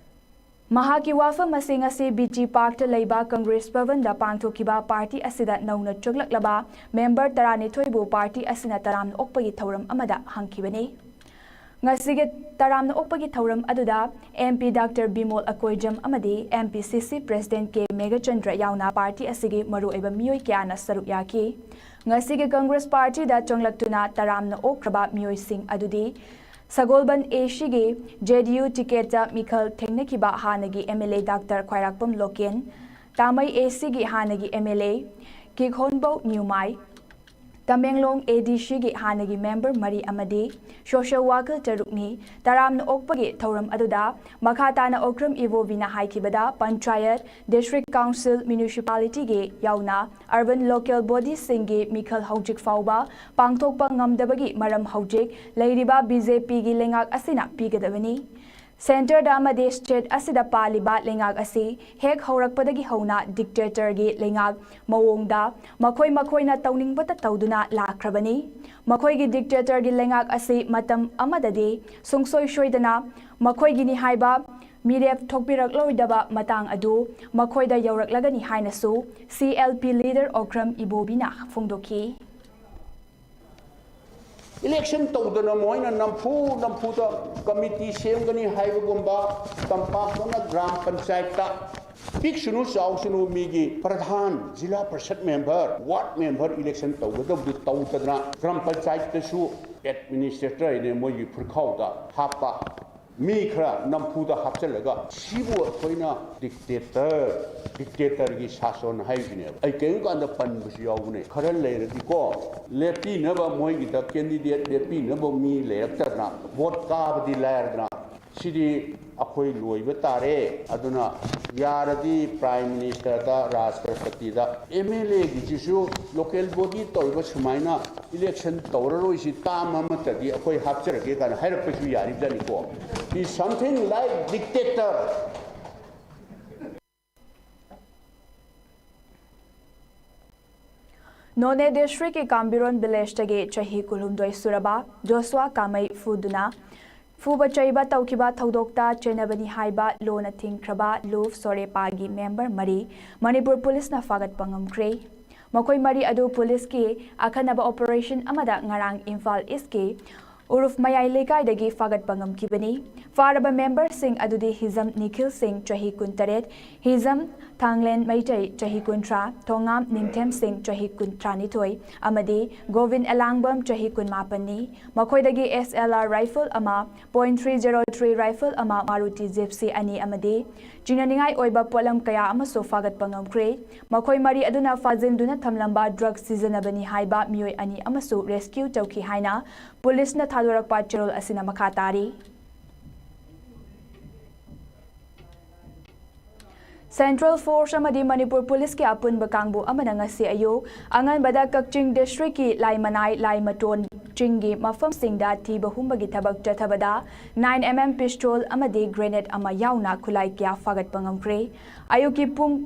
ꯃꯍꯥꯛꯀꯤ ꯋꯥꯐꯝ ꯑꯁꯤ ꯉꯁꯤ ꯕꯤ ꯇꯤ ꯄꯥꯔꯛꯇ ꯂꯩꯕ ꯀꯪꯒ꯭ꯔꯦꯁ ꯚꯕꯟꯗ ꯄꯥꯡꯊꯣꯛꯈꯤꯕ ꯄꯥꯔꯇꯤ ꯑꯁꯤꯗ ꯅꯧꯅ ꯆꯪꯂꯛꯂꯕ ꯃꯦꯝꯕꯔ ꯇꯔꯥꯅꯤꯊꯣꯏꯕꯨ ꯄꯥꯔꯇꯤ ꯑꯁꯤꯅ ꯇꯔꯥꯝꯅ ꯑꯣꯛꯄꯒꯤ ꯊꯧꯔꯝ ꯑꯃꯗ ꯍꯪꯈꯤꯕꯅꯤ꯫ ꯉꯁꯤꯒꯤ ꯇꯔꯥꯝꯅ ꯑꯣꯛꯄꯒꯤ ꯊꯧꯔꯝ ꯑꯗꯨꯗ M P doctor Bimol Akoijam ꯑꯃꯗꯤ ꯑꯦꯝ ꯄꯤ ꯁꯤ ꯁꯤ ꯄ꯭ꯔꯦꯁꯤꯗꯦꯟꯠ ꯀꯦ ꯃꯦꯘꯆꯟꯗ꯭ꯔ ꯌꯥꯎꯅ ꯄꯥꯔꯇꯤ ꯑꯁꯤꯒꯤ ꯃꯔꯨꯑꯣꯏꯕ ꯃꯤꯑꯣꯏ ꯀꯌꯥꯅ ꯁꯔꯨꯛ ꯌꯥꯈꯤ꯫ ꯉꯁꯤꯒꯤ ꯀꯪꯒ꯭ꯔꯦꯁ ꯄꯥꯔꯇꯤꯗ ꯆꯪꯂꯛꯇꯨꯅ ꯇꯔꯥꯝꯅ ꯑꯣꯛꯈ꯭ꯔꯕ ꯃꯤꯑꯣꯏꯁꯤꯡ ꯑꯗꯨꯗꯤ ꯁꯒꯣꯜꯕꯟ ꯑꯦ ꯁꯤꯒꯤ ꯖꯦ ꯗꯤ ꯌꯨ ꯇꯤꯀꯦꯠꯇ ꯃꯤꯈꯜ ꯊꯦꯡꯅꯈꯤꯕ ꯍꯥꯟꯅꯒꯤ ꯑꯦꯝ ꯑꯦꯜ ꯑꯦ ꯗꯥꯛꯇꯔ ꯈ꯭ꯋꯥꯏꯔꯥꯛꯄꯝ ꯂꯣꯀꯦꯟ, ꯇꯥꯃꯩ ꯑꯦ ꯁꯤꯒꯤ ꯍꯥꯟꯅꯒꯤ ꯑꯦꯝ ꯑꯦꯜ ꯑꯦ ꯀꯤꯛꯍꯣꯟꯕꯧ ꯅ꯭ꯌꯨꯃꯥꯏ, ꯇꯃꯦꯡꯂꯣꯡ ꯑꯦ ꯗꯤ ꯁꯤꯒꯤ ꯍꯥꯟꯅꯒꯤ ꯃꯦꯝꯕꯔ ꯃꯔꯤ ꯑꯃꯗꯤ ꯁꯣꯁꯤꯌꯦꯜ ꯋꯥꯔꯀꯔ ꯇꯔꯨꯛꯅꯤ꯫ ꯇꯔꯥꯝꯅ ꯑꯣꯛꯄꯒꯤ ꯊꯧꯔꯝ ꯑꯗꯨꯗ ꯃꯈꯥ ꯇꯥꯅ ꯑꯣꯀ꯭ꯔꯝ ꯏꯕꯣꯕꯤꯅ ꯍꯥꯏꯈꯤꯕꯗ, ꯄꯟꯆꯥꯌꯠ, ꯗꯤꯁꯇ꯭ꯔꯤꯛ ꯀꯥꯎꯟꯁꯤꯜ, ꯃ꯭ꯌꯨꯅꯤꯁꯤꯄꯥꯂꯤꯇꯤꯒꯤ ꯌꯥꯎꯅ ꯑꯔꯕꯟ ꯂꯣꯀꯦꯜ ꯕꯣꯗꯤꯁꯤꯡꯒꯤ ꯃꯤꯈꯜ ꯍꯧꯖꯤꯛ ꯐꯥꯎꯕ ꯄꯥꯡꯊꯣꯛꯄ ꯉꯝꯗꯕꯒꯤ ꯃꯔꯝ ꯍꯧꯖꯤꯛ ꯂꯩꯔꯤꯕ ꯕꯤ ꯖꯦ ꯄꯤꯒꯤ ꯂꯩꯉꯥꯛ ꯑꯁꯤꯅ ꯄꯤꯒꯗꯕꯅꯤ꯫ ꯁꯦꯟꯇꯔꯗ ꯑꯃꯗꯤ ꯁ꯭ꯇꯦꯠ ꯑꯁꯤꯗ ꯄꯥꯜꯂꯤꯕ ꯂꯩꯉꯥꯛ ꯑꯁꯤ ꯍꯦꯛ ꯍꯧꯔꯛꯄꯗꯒꯤ ꯍꯧꯅ ꯗꯤꯛꯇꯦꯇꯔꯒꯤ ꯂꯩꯉꯥꯛ ꯃꯑꯣꯡꯗ ꯃꯈꯣꯏ ꯃꯈꯣꯏꯅ ꯇꯧꯅꯤꯡꯕꯇ ꯇꯧꯗꯨꯅ ꯂꯥꯛꯈ꯭ꯔꯕꯅꯤ꯫ ꯃꯈꯣꯏꯒꯤ ꯗꯤꯛꯇꯦꯇꯔꯒꯤ ꯂꯩꯉꯥꯛ ꯑꯁꯤ ꯃꯇꯝ ꯑꯃꯗꯗꯤ ꯁꯨꯡꯁꯣꯏ ꯁꯣꯏꯗꯅ ꯃꯈꯣꯏꯒꯤꯅꯤ ꯍꯥꯏꯕ ꯃꯤꯔꯦꯞ ꯊꯣꯛꯄꯤꯔꯛꯂꯣꯏꯗꯕ ꯃꯇꯥꯡ ꯑꯗꯨ ꯃꯈꯣꯏꯗ ꯌꯧꯔꯛꯂꯒꯅꯤ ꯍꯥꯏꯅꯁꯨ C L P leader Okram ꯏꯕꯣꯕꯤꯅ ꯐꯣꯡꯗꯣꯛꯈꯤ꯫ ꯏꯂꯦꯛꯁꯟ ꯇꯧꯗꯅ ꯃꯣꯏꯅ ꯅꯝꯐꯨ ꯅꯝꯐꯨꯗ ꯀꯃꯤꯇꯤ ꯁꯦꯝꯒꯅꯤ ꯍꯥꯏꯕꯒꯨꯝꯕ, ꯇꯝꯄꯥꯛꯇꯅ ꯒ꯭ꯔꯥꯝ ꯄꯟꯆꯥꯌꯠꯇ ꯄꯤꯛꯁꯅꯨ ꯆꯥꯎꯁꯅꯨ ꯃꯤꯒꯤ ꯄ꯭ꯔꯙꯥꯟ, ꯖꯤꯂꯥ ꯄꯔꯤꯁꯠ ꯃꯦꯝꯕꯔ, ꯋꯥꯔꯗ ꯃꯦꯝꯕꯔ ꯏꯂꯦꯛꯁꯟ ꯇꯧꯒꯗꯕꯗꯨ ꯇꯧꯗꯗꯅ, ꯒ꯭ꯔꯥꯝ ꯄꯟꯆꯥꯌꯠꯇꯁꯨ ꯑꯦꯗꯃꯤꯅꯤꯁꯇ꯭ꯔꯦꯇꯔ ꯍꯥꯏꯅ ꯃꯣꯏꯒꯤ ꯐꯨꯔꯈꯥꯎꯗ ꯍꯥꯞꯄ ꯃꯤ ꯈꯔ ꯅꯝꯐꯨꯗ ꯍꯥꯞꯆꯤꯜꯂꯒ, ꯁꯤꯕꯨ ꯑꯩꯈꯣꯏꯅ ꯗꯤꯛꯇꯦꯇꯔ, ꯗꯤꯛꯇꯦꯇꯔꯒꯤ ꯁꯥꯁꯣꯟ ꯍꯥꯏꯔꯤꯁꯤꯅꯦꯕ꯫ ꯑꯩ ꯀꯔꯤꯒꯨꯝꯕ ꯀꯥꯟꯗ ꯄꯟꯕꯁꯨ ꯌꯥꯎꯕꯅꯦ꯫ ꯈꯔ ꯂꯩꯔꯗꯤꯀꯣ, ꯂꯦꯞꯄꯤꯅꯕ ꯃꯣꯏꯒꯤꯗ ꯀꯦꯟꯗꯤꯗꯦꯠ ꯂꯦꯞꯄꯤꯅꯕ ꯃꯤ ꯂꯩꯔꯛꯇꯗꯅ, ꯚꯣꯠ ꯀꯥꯕꯗꯤ ꯂꯥꯏꯔꯗꯅ, ꯁꯤꯗꯤ ꯑꯩꯈꯣꯏ ꯂꯣꯏꯕ ꯇꯥꯔꯦ꯫ ꯑꯗꯨꯅ ꯌꯥꯔꯗꯤ ꯄ꯭ꯔꯥꯏꯝ ꯃꯤꯅꯤꯁꯇꯔꯗ, ꯔꯥꯁꯇ꯭ꯔꯄꯇꯤꯗ, ꯑꯦꯝ ꯑꯦꯜ ꯑꯦꯒꯤꯁꯤꯁꯨ ꯂꯣꯀꯦꯜ ꯕꯣꯗꯤ ꯇꯧꯔꯤꯕ ꯁꯨꯃꯥꯏꯅ ꯏꯂꯦꯛꯁꯟ ꯇꯧꯔꯔꯣꯏꯁꯤ ꯇꯥꯝ ꯑꯃꯠꯇꯗꯤ ꯑꯩꯈꯣꯏ ꯍꯥꯞꯆꯔꯒꯦ ꯀꯥꯏꯅ ꯍꯥꯏꯔꯛꯄꯁꯨ ꯌꯥꯔꯤꯕꯖꯥꯠꯅꯤꯀꯣ꯫ Is something like dictator. ꯅꯣꯅꯦ ꯗꯤꯁꯇ꯭ꯔꯤꯛꯀꯤ ꯀꯥꯝꯕꯤꯔꯣꯟ ꯚꯤꯂꯦꯖꯇꯒꯤ ꯆꯍꯤ ꯀꯨꯟꯍꯨꯝꯗꯣꯏ ꯁꯨꯔꯕ ꯖꯣꯁꯨꯋꯥ ꯀꯥꯃꯩ ꯐꯨꯗꯨꯅ ꯐꯨꯕ ꯆꯩꯕ ꯇꯧꯈꯤꯕ ꯊꯧꯗꯣꯛꯇ ꯆꯦꯟꯅꯕꯅꯤ ꯍꯥꯏꯕ ꯂꯣꯅ ꯊꯤꯡꯈ꯭ꯔꯕ ꯂꯨꯐ ꯁꯣꯔꯦꯄꯥꯒꯤ ꯃꯦꯝꯕꯔ ꯃꯔꯤ ꯃꯅꯤꯄꯨꯔ ꯄꯨꯂꯤꯁꯅ ꯐꯥꯒꯠꯄ ꯉꯝꯈ꯭ꯔꯦ꯫ ꯃꯈꯣꯏ ꯃꯔꯤ ꯑꯗꯨ ꯄꯨꯂꯤꯁꯀꯤ ꯑꯈꯟꯅꯕ ꯑꯣꯄꯔꯦꯁꯟ ꯑꯃꯗ ꯉꯔꯥꯡ ꯏꯝꯐꯥꯜ ꯏꯁꯀꯤ ꯎꯔꯨꯐ ꯃꯌꯥꯏ ꯂꯩꯀꯥꯏꯗꯒꯤ ꯐꯥꯒꯠꯄ ꯉꯝꯈꯤꯕꯅꯤ꯫ ꯐꯥꯔꯕ ꯃꯦꯝꯕꯔꯁꯤꯡ ꯑꯗꯨꯗꯤ ꯍꯤꯖꯝ ꯅꯤꯈꯤꯜ ꯁꯤꯡ, ꯆꯍꯤ ꯀꯨꯟꯇꯔꯦꯠ, ꯍꯤꯖꯝ ꯊꯥꯡꯂꯦꯟ ꯃꯩꯇꯩ, ꯆꯍꯤ ꯀꯨꯟꯊ꯭ꯔꯥ, ꯊꯣꯉꯥꯝ ꯅꯤꯡꯊꯦꯝ ꯁꯤꯡ, ꯆꯍꯤ ꯀꯨꯟ, ꯇꯔꯥꯅꯤꯊꯣꯏ, ꯑꯃꯗꯤ ꯒꯣꯕꯤꯟ ꯑꯦꯂꯥꯡꯕꯝ, ꯆꯍꯤ ꯀꯨꯟꯃꯥꯄꯟꯅꯤ꯫ ꯃꯈꯣꯏꯗꯒꯤ ꯑꯦꯁ ꯑꯦꯜ ꯑꯥꯔ ꯔꯥꯏꯐꯜ ꯑꯃ, point three zero three rifle ꯑꯃ, ꯃꯥꯔꯨꯇꯤ ꯖꯤꯞꯁꯤ ꯑꯅꯤ ꯑꯃꯗꯤ ꯆꯤꯡꯅꯅꯤꯡꯉꯥꯏ ꯑꯣꯏꯕ ꯄꯣꯠꯂꯝ ꯀꯌꯥ ꯑꯃꯁꯨ ꯐꯥꯒꯠꯄ ꯉꯝꯈ꯭ꯔꯦ꯫ ꯃꯈꯣꯏ ꯃꯔꯤ ꯑꯗꯨꯅ ꯐꯥꯖꯤꯟꯗꯨꯅ ꯊꯝꯂꯝꯕ ꯗ꯭ꯔꯒ ꯁꯤꯖꯤꯟꯅꯕꯅꯤ ꯍꯥꯏꯕ ꯃꯤꯑꯣꯏ ꯑꯅꯤ ꯑꯃꯁꯨ ꯔꯦꯁꯀ꯭ꯌꯨ ꯇꯧꯈꯤ ꯍꯥꯏꯅ ꯄꯨꯂꯤꯁꯅ ꯊꯥꯗꯣꯔꯛꯄ ꯆꯦꯔꯣꯜ ꯑꯁꯤꯅ ꯃꯈꯥ ꯇꯥꯔꯤ꯫ ꯁꯦꯟꯇ꯭ꯔꯦꯜ ꯐꯣꯔꯁ ꯑꯃꯗꯤ ꯃꯅꯤꯄꯨꯔ ꯄꯨꯂꯤꯁꯀꯤ ꯑꯄꯨꯟꯕ ꯀꯥꯡꯕꯨ ꯑꯃꯅ ꯉꯁꯤ ꯑꯌꯨꯛ ꯑꯉꯟꯕꯗ ꯀꯛꯆꯤꯡ ꯗꯤꯁꯇ꯭ꯔꯤꯛꯀꯤ ꯂꯥꯏꯃꯅꯥꯏ, ꯂꯥꯏꯃꯇꯣꯟ ꯆꯤꯡꯒꯤ ꯃꯐꯝꯁꯤꯡꯗ ꯊꯤꯕ ꯍꯨꯝꯕꯒꯤ ꯊꯕꯛ ꯆꯠꯊꯕꯗ ꯅꯥꯏꯟ ꯑꯦꯝ ꯑꯦꯝ ꯄꯤꯁꯇꯣꯜ ꯑꯃꯗꯤ ꯒ꯭ꯔꯦꯅꯦꯗ ꯑꯃ ꯌꯥꯎꯅ ꯈꯨꯠꯂꯥꯏ ꯀꯌꯥ ꯐꯥꯒꯠꯄ ꯉꯝꯈ꯭ꯔꯦ꯫ ꯑꯌꯨꯛꯀꯤ ꯄꯨꯡ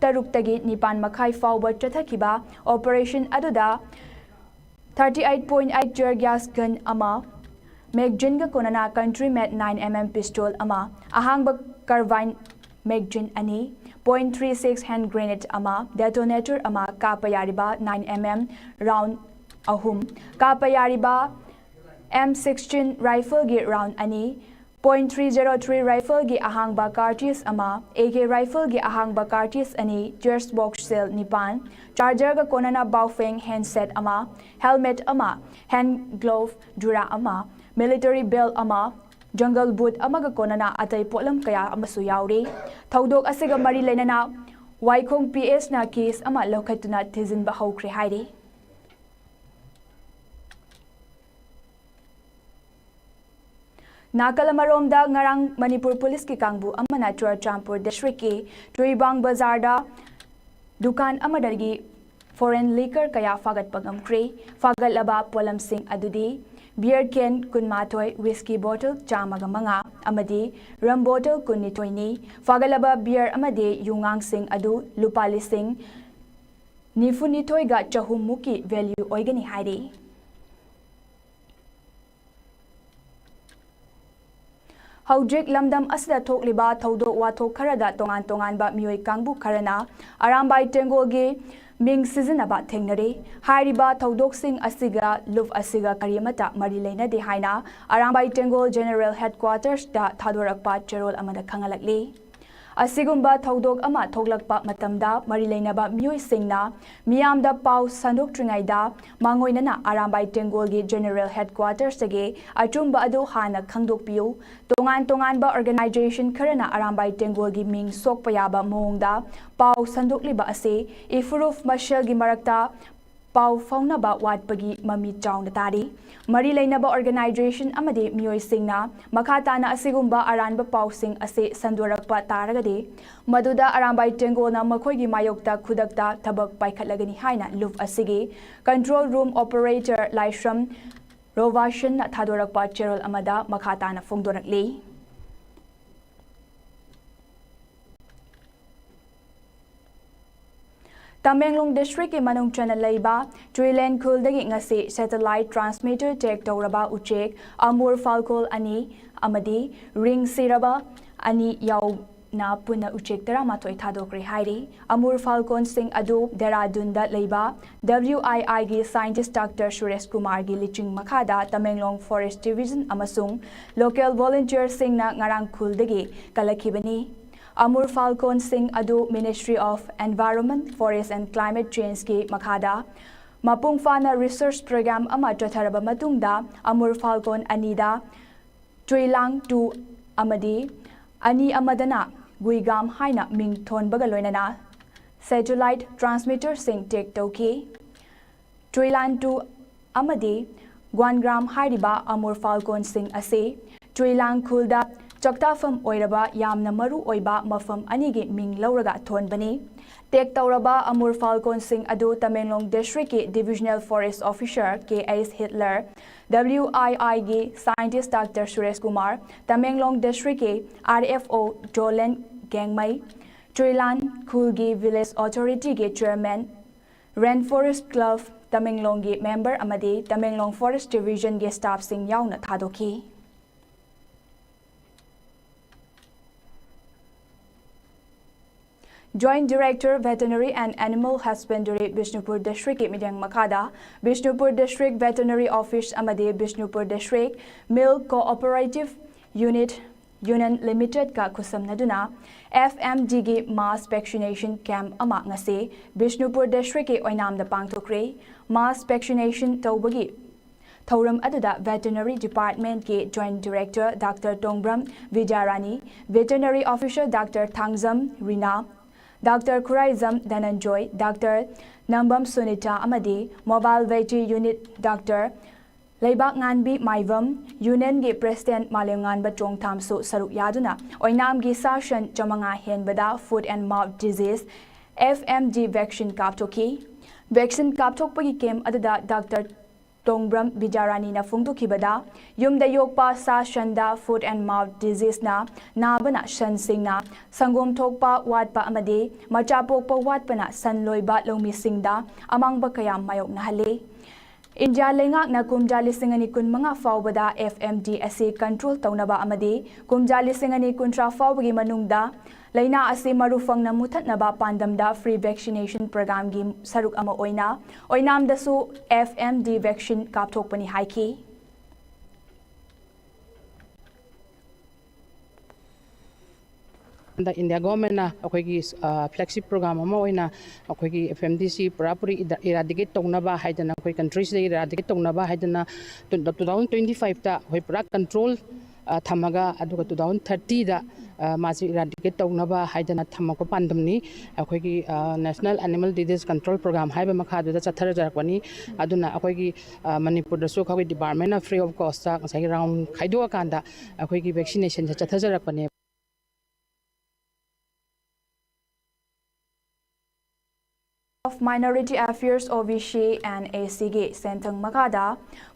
ꯇꯔꯨꯛꯇꯒꯤ ꯅꯤꯄꯥꯟ ꯃꯈꯥꯏ ꯐꯥꯎꯕ ꯆꯠꯊꯈꯤꯕ ꯑꯣꯄꯔꯦꯁꯟ ꯑꯗꯨꯗ thirty eight point eight tear gas gun ꯑꯃ, ꯃꯦꯒꯖꯤꯟꯒ ꯀꯣꯟꯅꯅ ꯀꯟꯇ꯭ꯔꯤ ꯃꯦꯗ ꯅꯥꯏꯟ ꯑꯦꯝ ꯑꯦꯝ ꯄꯤꯁꯇꯣꯜ ꯑꯃ, ꯑꯍꯥꯡꯕ ꯀꯥꯔꯕꯥꯏꯟ ꯃꯦꯒꯖꯤꯟ ꯑꯅꯤ, point three six hand grenade ꯑꯃ, ꯗꯦꯇꯣꯅꯦꯇꯔ ꯑꯃ, ꯀꯥꯞꯄ ꯌꯥꯔꯤꯕ ꯅꯥꯏꯟ ꯑꯦꯝ ꯑꯦꯝ ꯔꯥꯎꯟ ꯑꯍꯨꯝ, ꯀꯥꯞꯄ ꯌꯥꯔꯤꯕ ꯑꯦꯝ ꯁꯤꯛꯁꯇꯤꯟ ꯔꯥꯏꯐꯜꯒꯤ ꯔꯥꯎꯟ ꯑꯅꯤ, ꯄꯣꯏꯟ ꯊ꯭ꯔꯤ ꯖꯦꯔꯣ ꯊ꯭ꯔꯤ ꯔꯥꯏꯐꯜꯒꯤ ꯑꯍꯥꯡꯕ ꯀꯥꯔꯇ꯭ꯔꯤꯖ ꯑꯃ, ꯑꯦ ꯀꯦ ꯔꯥꯏꯐꯜꯒꯤ ꯑꯍꯥꯡꯕ ꯀꯥꯔꯇ꯭ꯔꯤꯖ ꯑꯅꯤ, ꯆꯦꯁ ꯕꯣꯛꯁ ꯁꯦꯜ ꯅꯤꯄꯥꯟ, ꯆꯥꯔꯖꯔꯒ ꯀꯣꯟꯅꯅ ꯕꯥꯎꯐꯦꯡ ꯍꯦꯟꯁꯦꯠ ꯑꯃ, ꯍꯦꯜꯃꯦꯠ ꯑꯃ, ꯍꯦꯟ ꯒ꯭ꯂꯣꯚ ꯖꯨꯔꯥ ꯑꯃ, ꯃꯤꯂꯤꯇꯔꯤ ꯕꯦꯜ ꯑꯃ, ꯖꯪꯒꯜ ꯕꯨꯠ ꯑꯃꯒ ꯀꯣꯟꯅꯅ ꯑꯇꯩ ꯄꯣꯠꯂꯝ ꯀꯌꯥ ꯑꯃꯁꯨ ꯌꯥꯎꯔꯤ꯫ ꯊꯧꯗꯣꯛ ꯑꯁꯤꯒ ꯃꯔꯤ ꯂꯩꯅꯅ ꯋꯥꯏꯈꯣꯡ ꯄꯤ ꯑꯦꯁꯅ ꯀꯦꯁ ꯑꯃ ꯂꯧꯈꯠꯇꯨꯅ ꯊꯤꯖꯤꯟꯕ ꯍꯧꯈ꯭ꯔꯦ ꯍꯥꯏꯔꯤ꯫ ꯅꯥꯀꯜ ꯑꯃꯔꯣꯝꯗ, ꯉꯔꯥꯡ ꯃꯅꯤꯄꯨꯔ ꯄꯨꯂꯤꯁꯀꯤ ꯀꯥꯡꯕꯨ ꯑꯃꯅ ꯆꯨꯔꯆꯥꯟꯄꯨꯔ ꯗꯤꯁꯇ꯭ꯔꯤꯛꯀꯤ ꯆꯨꯏꯕꯥꯡ ꯕꯖꯥꯔꯗ ꯗꯨꯀꯥꯟ ꯑꯃꯗꯒꯤ ꯐꯣꯔꯦꯟ ꯂꯤꯀꯔ ꯀꯌꯥ ꯐꯥꯒꯠꯄ ꯉꯝꯈ꯭ꯔꯦ꯫ ꯐꯥꯒꯠꯂꯕ ꯄꯣꯠꯂꯝꯁꯤꯡ ꯑꯗꯨꯗꯤ ꯕꯤꯌꯔ ꯀꯦꯟ ꯀꯨꯟꯃꯥꯊꯣꯏ, ꯋꯤꯁꯀꯤ ꯕꯣꯇꯜ ꯆꯥꯝꯃꯒ ꯃꯉꯥ ꯑꯃꯗꯤ ꯔꯝ ꯕꯣꯇꯜ ꯀꯨꯟꯅꯤꯊꯣꯏꯅꯤ꯫ ꯐꯥꯒꯠꯂꯕ ꯕꯤꯌꯔ ꯑꯃꯗꯤ ꯌꯨꯉꯥꯡꯁꯤꯡ ꯑꯗꯨ ꯂꯨꯄꯥ ꯂꯤꯁꯤꯡ ꯅꯤꯐꯨꯅꯤꯊꯣꯏꯒ ꯆꯍꯨꯝ ꯃꯨꯛꯀꯤ ꯚꯦꯂ꯭ꯌꯨ ꯑꯣꯏꯒꯅꯤ ꯍꯥꯏꯔꯤ꯫ ꯍꯧꯖꯤꯛ ꯂꯝꯗꯝ ꯑꯁꯤꯗ ꯊꯣꯛꯂꯤꯕ ꯊꯧꯗꯣꯛ ꯋꯥꯊꯣꯛ ꯈꯔꯗ ꯇꯣꯉꯥꯟ ꯇꯣꯉꯥꯟꯕ ꯃꯤꯑꯣꯏ ꯀꯥꯡꯕꯨ ꯈꯔꯅ ꯑꯔꯥꯝꯕꯥꯏ ꯇꯦꯡꯒꯣꯜꯒꯤ ꯃꯤꯡ ꯁꯤꯖꯤꯟꯅꯕ ꯊꯦꯡꯅꯔꯤ꯫ ꯍꯥꯏꯔꯤꯕ ꯊꯧꯗꯣꯛꯁꯤꯡ ꯑꯁꯤꯒ ꯂꯨꯞ ꯑꯁꯤꯒ ꯀꯔꯤꯃꯠꯇ ꯃꯔꯤ ꯂꯩꯅꯗꯦ ꯍꯥꯏꯅ ꯑꯔꯥꯝꯕꯥꯏ ꯇꯦꯡꯒꯣꯜ ꯖꯦꯅꯔꯦꯜ ꯍꯦꯗꯀ꯭ꯋꯥꯇꯔꯁꯇ ꯊꯥꯗꯣꯔꯛꯄ ꯆꯦꯔꯣꯜ ꯑꯃꯗ ꯈꯪꯍꯜꯂꯛꯂꯤ꯫ ꯑꯁꯤꯒꯨꯝꯕ ꯊꯧꯗꯣꯛ ꯑꯃ ꯊꯣꯛꯂꯛꯄ ꯃꯇꯝꯗ ꯃꯔꯤ ꯂꯩꯅꯕ ꯃꯤꯑꯣꯏꯁꯤꯡꯅ ꯃꯤꯌꯥꯝꯗ ꯄꯥꯎ ꯁꯟꯗꯣꯛꯇ꯭ꯔꯤꯉꯩꯗ ꯃꯥꯡꯑꯣꯏꯅꯅ ꯑꯔꯥꯝꯕꯥꯏ ꯇꯦꯡꯒꯣꯜꯒꯤ ꯖꯦꯅꯔꯦꯜ ꯍꯦꯗꯀ꯭ꯋꯥꯇꯔꯁꯇꯒꯤ ꯑꯆꯨꯝꯕ ꯑꯗꯨ ꯍꯥꯟꯅ ꯈꯪꯗꯣꯛꯄꯤꯌꯨ꯫ ꯇꯣꯉꯥꯟ ꯇꯣꯉꯥꯟꯕ ꯑꯣꯔꯒꯅꯥꯏꯖꯦꯁꯟ ꯈꯔꯅ ꯑꯔꯥꯝꯕꯥꯏ ꯇꯦꯡꯒꯣꯜꯒꯤ ꯃꯤꯡ ꯁꯣꯛꯄ ꯌꯥꯕ ꯃꯑꯣꯡꯗ ꯄꯥꯎ ꯁꯟꯗꯣꯛꯂꯤꯕ ꯑꯁꯤ ꯏꯐꯨꯔꯨꯞ ꯃꯁꯦꯜꯒꯤ ꯃꯔꯛꯇ ꯄꯥꯎ ꯐꯥꯎꯅꯕ ꯋꯥꯠꯄꯒꯤ ꯃꯃꯤ ꯆꯥꯎꯅ ꯇꯥꯔꯤ꯫ ꯃꯔꯤ ꯂꯩꯅꯕ ꯑꯣꯔꯒꯅꯥꯏꯖꯦꯁꯟ ꯑꯃꯗꯤ ꯃꯤꯑꯣꯏꯁꯤꯡꯅ ꯃꯈꯥ ꯇꯥꯅ ꯑꯁꯤꯒꯨꯝꯕ ꯑꯔꯥꯟꯕ ꯄꯥꯎꯁꯤꯡ ꯑꯁꯤ ꯁꯟꯗꯣꯔꯛꯄ ꯇꯥꯔꯒꯗꯤ, ꯃꯗꯨꯗ ꯑꯔꯥꯝꯕꯥꯏ ꯇꯦꯡꯒꯣꯜꯅ ꯃꯈꯣꯏꯒꯤ ꯃꯥꯌꯣꯛꯇ ꯈꯨꯗꯛꯇ ꯊꯕꯛ ꯄꯥꯏꯈꯠꯂꯒꯅꯤ ꯍꯥꯏꯅ ꯂꯨꯞ ꯑꯁꯤꯒꯤ ꯀꯟꯇ꯭ꯔꯣꯜ ꯔꯨꯝ ꯑꯣꯄꯔꯦꯇꯔ ꯂꯥꯏꯁ꯭ꯔꯝ ꯔꯣꯕꯥꯁꯟꯅ ꯊꯥꯗꯣꯔꯛꯄ ꯆꯦꯔꯣꯜ ꯑꯃꯗ ꯃꯈꯥ ꯇꯥꯅ ꯐꯣꯡꯗꯣꯔꯛꯂꯤ꯫ ꯇꯃꯦꯡꯂꯣꯡ ꯗꯤꯁꯇ꯭ꯔꯤꯛꯀꯤ ꯃꯅꯨꯡ ꯆꯟꯅ ꯂꯩꯕ ꯆꯨꯏꯂꯦꯟ ꯈꯨꯜꯗꯒꯤ ꯉꯁꯤ ꯁꯦꯇꯦꯂꯥꯏꯠ ꯇ꯭ꯔꯥꯟꯁꯃꯤꯇꯔ ꯇꯦꯛ ꯇꯧꯔꯕ ꯎꯆꯦꯛ ꯑꯃꯨꯔ ꯐꯥꯜꯀꯣꯟ ꯑꯅꯤ ꯑꯃꯗꯤ ꯔꯤꯡ ꯁꯤꯔꯕ ꯑꯅꯤ ꯌꯥꯎꯅ ꯄꯨꯟꯅ ꯎꯆꯦꯛ ꯇꯔꯥꯃꯥꯊꯣꯏ ꯊꯥꯗꯣꯛꯈ꯭ꯔꯦ ꯍꯥꯏꯔꯤ꯫ ꯑꯃꯨꯔ ꯐꯥꯜꯀꯣꯟꯁꯤꯡ ꯑꯗꯨ ꯗꯦꯔꯥꯗꯨꯟꯗ ꯂꯩꯕ ꯗꯕ꯭ꯂꯤꯎ ꯑꯥꯏ ꯑꯥꯏꯒꯤ ꯁꯥꯏꯟꯇꯤꯁ ꯗꯥꯛꯇꯔ ꯁꯨꯔꯦꯁ ꯀꯨꯃꯥꯔꯒꯤ ꯂꯨꯆꯤꯡ ꯃꯈꯥꯗ ꯇꯃꯦꯡꯂꯣꯡ ꯐꯣꯔꯦꯁ ꯗꯤꯕꯤꯖꯟ ꯑꯃꯁꯨꯡ ꯂꯣꯀꯦꯜ ꯚꯣꯂꯨꯟꯇꯤꯌꯔꯁꯤꯡꯅ ꯉꯔꯥꯡ ꯈꯨꯜꯗꯒꯤ ꯀꯜꯂꯛꯈꯤꯕꯅꯤ꯫ ꯑꯃꯨꯔ ꯐꯥꯜꯀꯣꯟꯁꯤꯡ ꯑꯗꯨ Ministry of Environment, Forest and Climate Changeꯀꯤ ꯃꯈꯥꯗ ꯃꯄꯨꯡ ꯐꯥꯅ ꯔꯤꯁꯔꯆ ꯄ꯭ꯔꯣꯒ꯭ꯔꯥꯝ ꯑꯃ ꯆꯠꯊꯔꯕ ꯃꯇꯨꯡꯗ ꯑꯃꯨꯔ ꯐꯥꯜꯀꯣꯟ ꯑꯅꯤꯗ ꯆꯨꯏꯂꯥꯡ ꯇꯨ ꯑꯃꯗꯤ ꯑꯅꯤ ꯑꯃꯗꯅ ꯒꯨꯏꯒꯥꯝ ꯍꯥꯏꯅ ꯃꯤꯡ ꯊꯣꯟꯕꯒ ꯂꯣꯏꯅꯅ ꯁꯦꯇꯦꯂꯥꯏꯠ ꯇ꯭ꯔꯥꯟꯁꯃꯤꯇꯔꯁꯤꯡ ꯇꯦꯛ ꯇꯧꯈꯤ꯫ ꯆꯨꯏꯂꯥꯟ ꯇꯨ ꯑꯃꯗꯤ ꯒ꯭ꯋꯥꯟꯒ꯭ꯔꯥꯝ ꯍꯥꯏꯔꯤꯕ ꯑꯃꯨꯔ ꯐꯥꯜꯀꯣꯟꯁꯤꯡ ꯑꯁꯤ ꯆꯨꯏꯂꯥꯡ ꯈꯨꯜꯗ ꯆꯥꯛꯇꯥꯐꯝ ꯑꯣꯏꯔꯕ ꯌꯥꯝꯅ ꯃꯔꯨ ꯑꯣꯏꯕ ꯃꯐꯝ ꯑꯅꯤꯒꯤ ꯃꯤꯡ ꯂꯧꯔꯒ ꯊꯣꯟꯕꯅꯤ꯫ ꯇꯦꯛ ꯇꯧꯔꯕ ꯑꯃꯨꯔ ꯐꯥꯜꯀꯣꯟꯁꯤꯡ ꯑꯗꯨ ꯇꯃꯦꯡꯂꯣꯡ ꯗꯤꯁꯇ꯭ꯔꯤꯛꯀꯤ Divisional Forest Officer K H Hitler, W I ꯑꯥꯏꯒꯤ ꯁꯥꯏꯟꯇꯤꯁ ꯗꯥꯛꯇꯔ ꯁꯨꯔꯦꯁ ꯀꯨꯃꯥꯔ, ꯇꯃꯦꯡꯂꯣꯡ ꯗꯤꯁꯇ꯭ꯔꯤꯛꯀꯤ R F O Jolen Gangmei, Chuilan ꯈꯨꯜꯒꯤ ꯚꯤꯂꯦꯖ ꯑꯣꯊꯣꯔꯤꯇꯤꯒꯤ ꯆꯤꯌꯔꯃꯦꯟ, ꯔꯦꯟ ꯐꯣꯔꯦꯁ ꯀ꯭ꯂꯕ ꯇꯃꯦꯡꯂꯣꯡꯒꯤ ꯃꯦꯝꯕꯔ ꯑꯃꯗꯤ ꯇꯃꯦꯡꯂꯣꯡ ꯐꯣꯔꯦꯁ ꯗꯤꯕꯤꯖꯟꯒꯤ ꯁ꯭ꯇꯥꯐꯁꯤꯡ ꯌꯥꯎꯅ ꯊꯥꯗꯣꯛꯈꯤ꯫ Joint Director Veterinary and Animal Husbandry Bishnupur Districtꯀꯤ ꯃꯤꯠꯌꯦꯡ ꯃꯈꯥꯗ ꯕꯤꯁꯅꯨꯄꯨꯔ District Veterinary Office ꯑꯃꯗꯤ Bishnupur District Milk Cooperative Unit Union Limitedꯀ ꯈꯨꯠꯁꯝꯅꯗꯨꯅ F M Dꯒꯤ mass vaccination camp ꯑꯃ ꯉꯁꯤ ꯕꯤꯁꯅꯨꯄꯨꯔ Districtꯀꯤ ꯑꯣꯏꯅꯥꯝꯗ ꯄꯥꯡꯊꯣꯛꯈ꯭ꯔꯦ꯫ Mass vaccination ꯇꯧꯕꯒꯤ ꯊꯧꯔꯝ ꯑꯗꯨꯗ Veterinary Departmentꯀꯤ Joint Director Doctor ꯇꯣꯡꯕ꯭ꯔꯝ ꯕꯤꯗ꯭ꯌꯥꯔꯥꯅꯤ, Veterinary Officer Doctor ꯊꯥꯡꯖꯝ ꯔꯤꯅꯥ, Doctor ꯈꯨꯔꯥꯏꯖꯝ ꯙꯅꯟꯖꯣꯏ, Doctor ꯅꯝꯕꯝ ꯁꯨꯅꯤꯇꯥ ꯑꯃꯗꯤ Mobile Veterinary Unit Doctor ꯂꯩꯕꯥꯛꯉꯥꯟꯕꯤ ꯃꯥꯏꯕꯝ, Unionꯒꯤ President ꯃꯥꯂꯦꯝꯉꯥꯟꯕ ꯆꯣꯡꯊꯥꯝꯁꯨ ꯁꯔꯨꯛ ꯌꯥꯗꯨꯅ ꯑꯣꯏꯅꯥꯝꯒꯤ ꯁꯥ ꯁꯟ ꯆꯥꯃꯉꯥ ꯍꯦꯟꯕꯗ Foot and Mouth Disease, F M D vaccine ꯀꯥꯞꯊꯣꯛꯈꯤ꯫ Vaccine ꯀꯥꯞꯊꯣꯛꯄꯒꯤ camp ꯑꯗꯨꯗ Doctor ꯇꯣꯡꯕ꯭ꯔꯝ ꯕꯤꯗ꯭ꯌꯥꯔꯥꯅꯤꯅ ꯐꯣꯡꯗꯣꯛꯈꯤꯕꯗ, ꯌꯨꯝꯗ ꯌꯣꯛꯄ ꯁꯥ ꯁꯟꯗ Foot and Mouth Diseaseꯅ ꯅꯥꯕꯅ ꯁꯟꯁꯤꯡꯅ ꯁꯪꯒꯣꯝ ꯊꯣꯛꯄ ꯋꯥꯠꯄ ꯑꯃꯗꯤ ꯃꯆꯥ ꯄꯣꯛꯄ ꯋꯥꯠꯄꯅ ꯁꯟ ꯂꯣꯏꯕ ꯂꯧꯃꯤꯁꯤꯡꯗ ꯑꯃꯥꯡꯕ ꯀꯌꯥ ꯃꯥꯌꯣꯛꯅꯍꯜꯂꯤ꯫ ꯏꯟꯗꯤꯌꯥ ꯂꯩꯉꯥꯛꯅ ꯀꯨꯝꯖꯥ ꯂꯤꯁꯤꯡ ꯑꯅꯤ ꯀꯨꯟꯃꯉꯥ ꯐꯥꯎꯕꯗ F M D ꯑꯁꯤ control ꯇꯧꯅꯕ ꯑꯃꯗꯤ ꯀꯨꯝꯖꯥ ꯂꯤꯁꯤꯡ ꯑꯅꯤ ꯀꯨꯟꯊ꯭ꯔꯥ ꯐꯥꯎꯕꯒꯤ ꯃꯅꯨꯡꯗ ꯂꯥꯏꯅꯥ ꯑꯁꯤ ꯃꯔꯨ ꯐꯪꯅ ꯃꯨꯊꯠꯅꯕ ꯄꯥꯟꯗꯝꯗ free vaccination programꯒꯤ ꯁꯔꯨꯛ ꯑꯃ ꯑꯣꯏꯅ ꯑꯣꯏꯅꯥꯝꯗꯁꯨ F M D vaccine ꯀꯥꯞꯊꯣꯛꯄꯅꯤ ꯍꯥꯏꯈꯤ꯫ ꯍꯟꯗꯛ ꯏꯟꯗꯤꯌꯥ ꯒꯣꯔꯃꯦꯟꯅ ꯑꯩꯈꯣꯏꯒꯤ flagship program ꯑꯃ ꯑꯣꯏꯅ ꯑꯩꯈꯣꯏꯒꯤ F M Dꯁꯤ ꯄꯨꯔꯥ ꯄꯨꯔꯤ eradicate ꯇꯧꯅꯕ ꯍꯥꯏꯗꯅ, ꯑꯩꯈꯣꯏ countryꯁꯤꯗ eradicate ꯇꯧꯅꯕ ꯍꯥꯏꯗꯅ two thousand twenty fiveꯇ ꯑꯩꯈꯣꯏ ꯄꯨꯔꯥ control ꯊꯝꯃꯒ, ꯑꯗꯨꯒ two thousand thirtyꯗ ꯃꯥꯁꯤ eradicate ꯇꯧꯅꯕ ꯍꯥꯏꯗꯅ ꯊꯝꯃꯛꯄ ꯄꯥꯟꯗꯝꯅꯤ꯫ ꯑꯩꯈꯣꯏꯒꯤ National Animal Disease Control Program ꯍꯥꯏꯕ ꯃꯈꯥꯗꯨꯗ ꯆꯠꯊꯖꯔꯛꯄꯅꯤ꯫ ꯑꯗꯨꯅ ꯑꯩꯈꯣꯏꯒꯤ ꯃꯅꯤꯄꯨꯔꯗꯁꯨ ꯑꯩꯈꯣꯏꯒꯤ departmentꯅ free of costꯇ ꯉꯁꯥꯏꯒꯤ round ꯈꯥꯏꯗꯣꯛꯑꯀꯥꯟꯗ ꯑꯩꯈꯣꯏꯒꯤ vaccinationꯁꯦ ꯆꯠꯊꯖꯔꯛꯄꯅꯦ꯫ Of Minority Affairs, O B C and A Cꯒꯤ ꯁꯦꯟꯊꯪ ꯃꯈꯥꯗ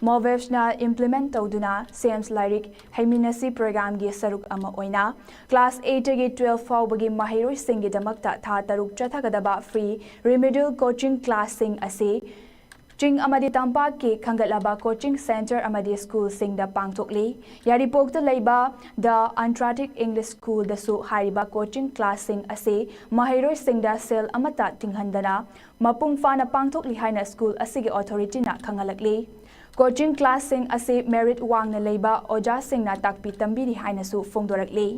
MOVEFꯅ implement ꯇꯧꯗꯨꯅ SAMES ꯂꯥꯏꯔꯤꯛ ꯍꯩꯃꯤꯟꯅꯁꯤ programꯒꯤ ꯁꯔꯨꯛ ꯑꯃ ꯑꯣꯏꯅ class eightꯇꯒꯤ twelve ꯐꯥꯎꯕꯒꯤ ꯃꯍꯩꯔꯣꯏꯁꯤꯡꯒꯤꯗꯃꯛꯇ ꯊꯥ ꯇꯔꯨꯛ ꯆꯠꯊꯒꯗꯕ free remedial coaching classꯁꯤꯡ ꯑꯁꯤ ꯆꯤꯡ ꯑꯃꯗꯤ ꯇꯝꯄꯥꯛꯀꯤ ꯈꯟꯒꯠꯂꯕ coaching centre ꯑꯃꯗꯤ schoolꯁꯤꯡꯗ ꯄꯥꯡꯊꯣꯛꯂꯤ꯫ ꯌꯥꯏꯔꯤꯄꯣꯛꯇ ꯂꯩꯕ The Antarctic English Schoolꯗꯁꯨ ꯍꯥꯏꯔꯤꯕ coaching classꯁꯤꯡ ꯑꯁꯤ ꯃꯍꯩꯔꯣꯏꯁꯤꯡꯗ ꯁꯦꯜ ꯑꯃꯠꯇ ꯇꯤꯡꯍꯟꯗꯅ ꯃꯄꯨꯡ ꯐꯥꯅ ꯄꯥꯡꯊꯣꯛꯂꯤ ꯍꯥꯏꯅ school ꯑꯁꯤꯒꯤ authorityꯅ ꯈꯪꯍꯜꯂꯛꯂꯤ꯫ Coaching classꯁꯤꯡ ꯑꯁꯤ merit ꯋꯥꯡꯅ ꯂꯩꯕ ꯑꯣꯖꯥꯁꯤꯡꯅ ꯇꯥꯛꯄꯤ ꯇꯝꯕꯤꯔꯤ ꯍꯥꯏꯅꯁꯨ ꯐꯣꯡꯗꯣꯔꯛꯂꯤ꯫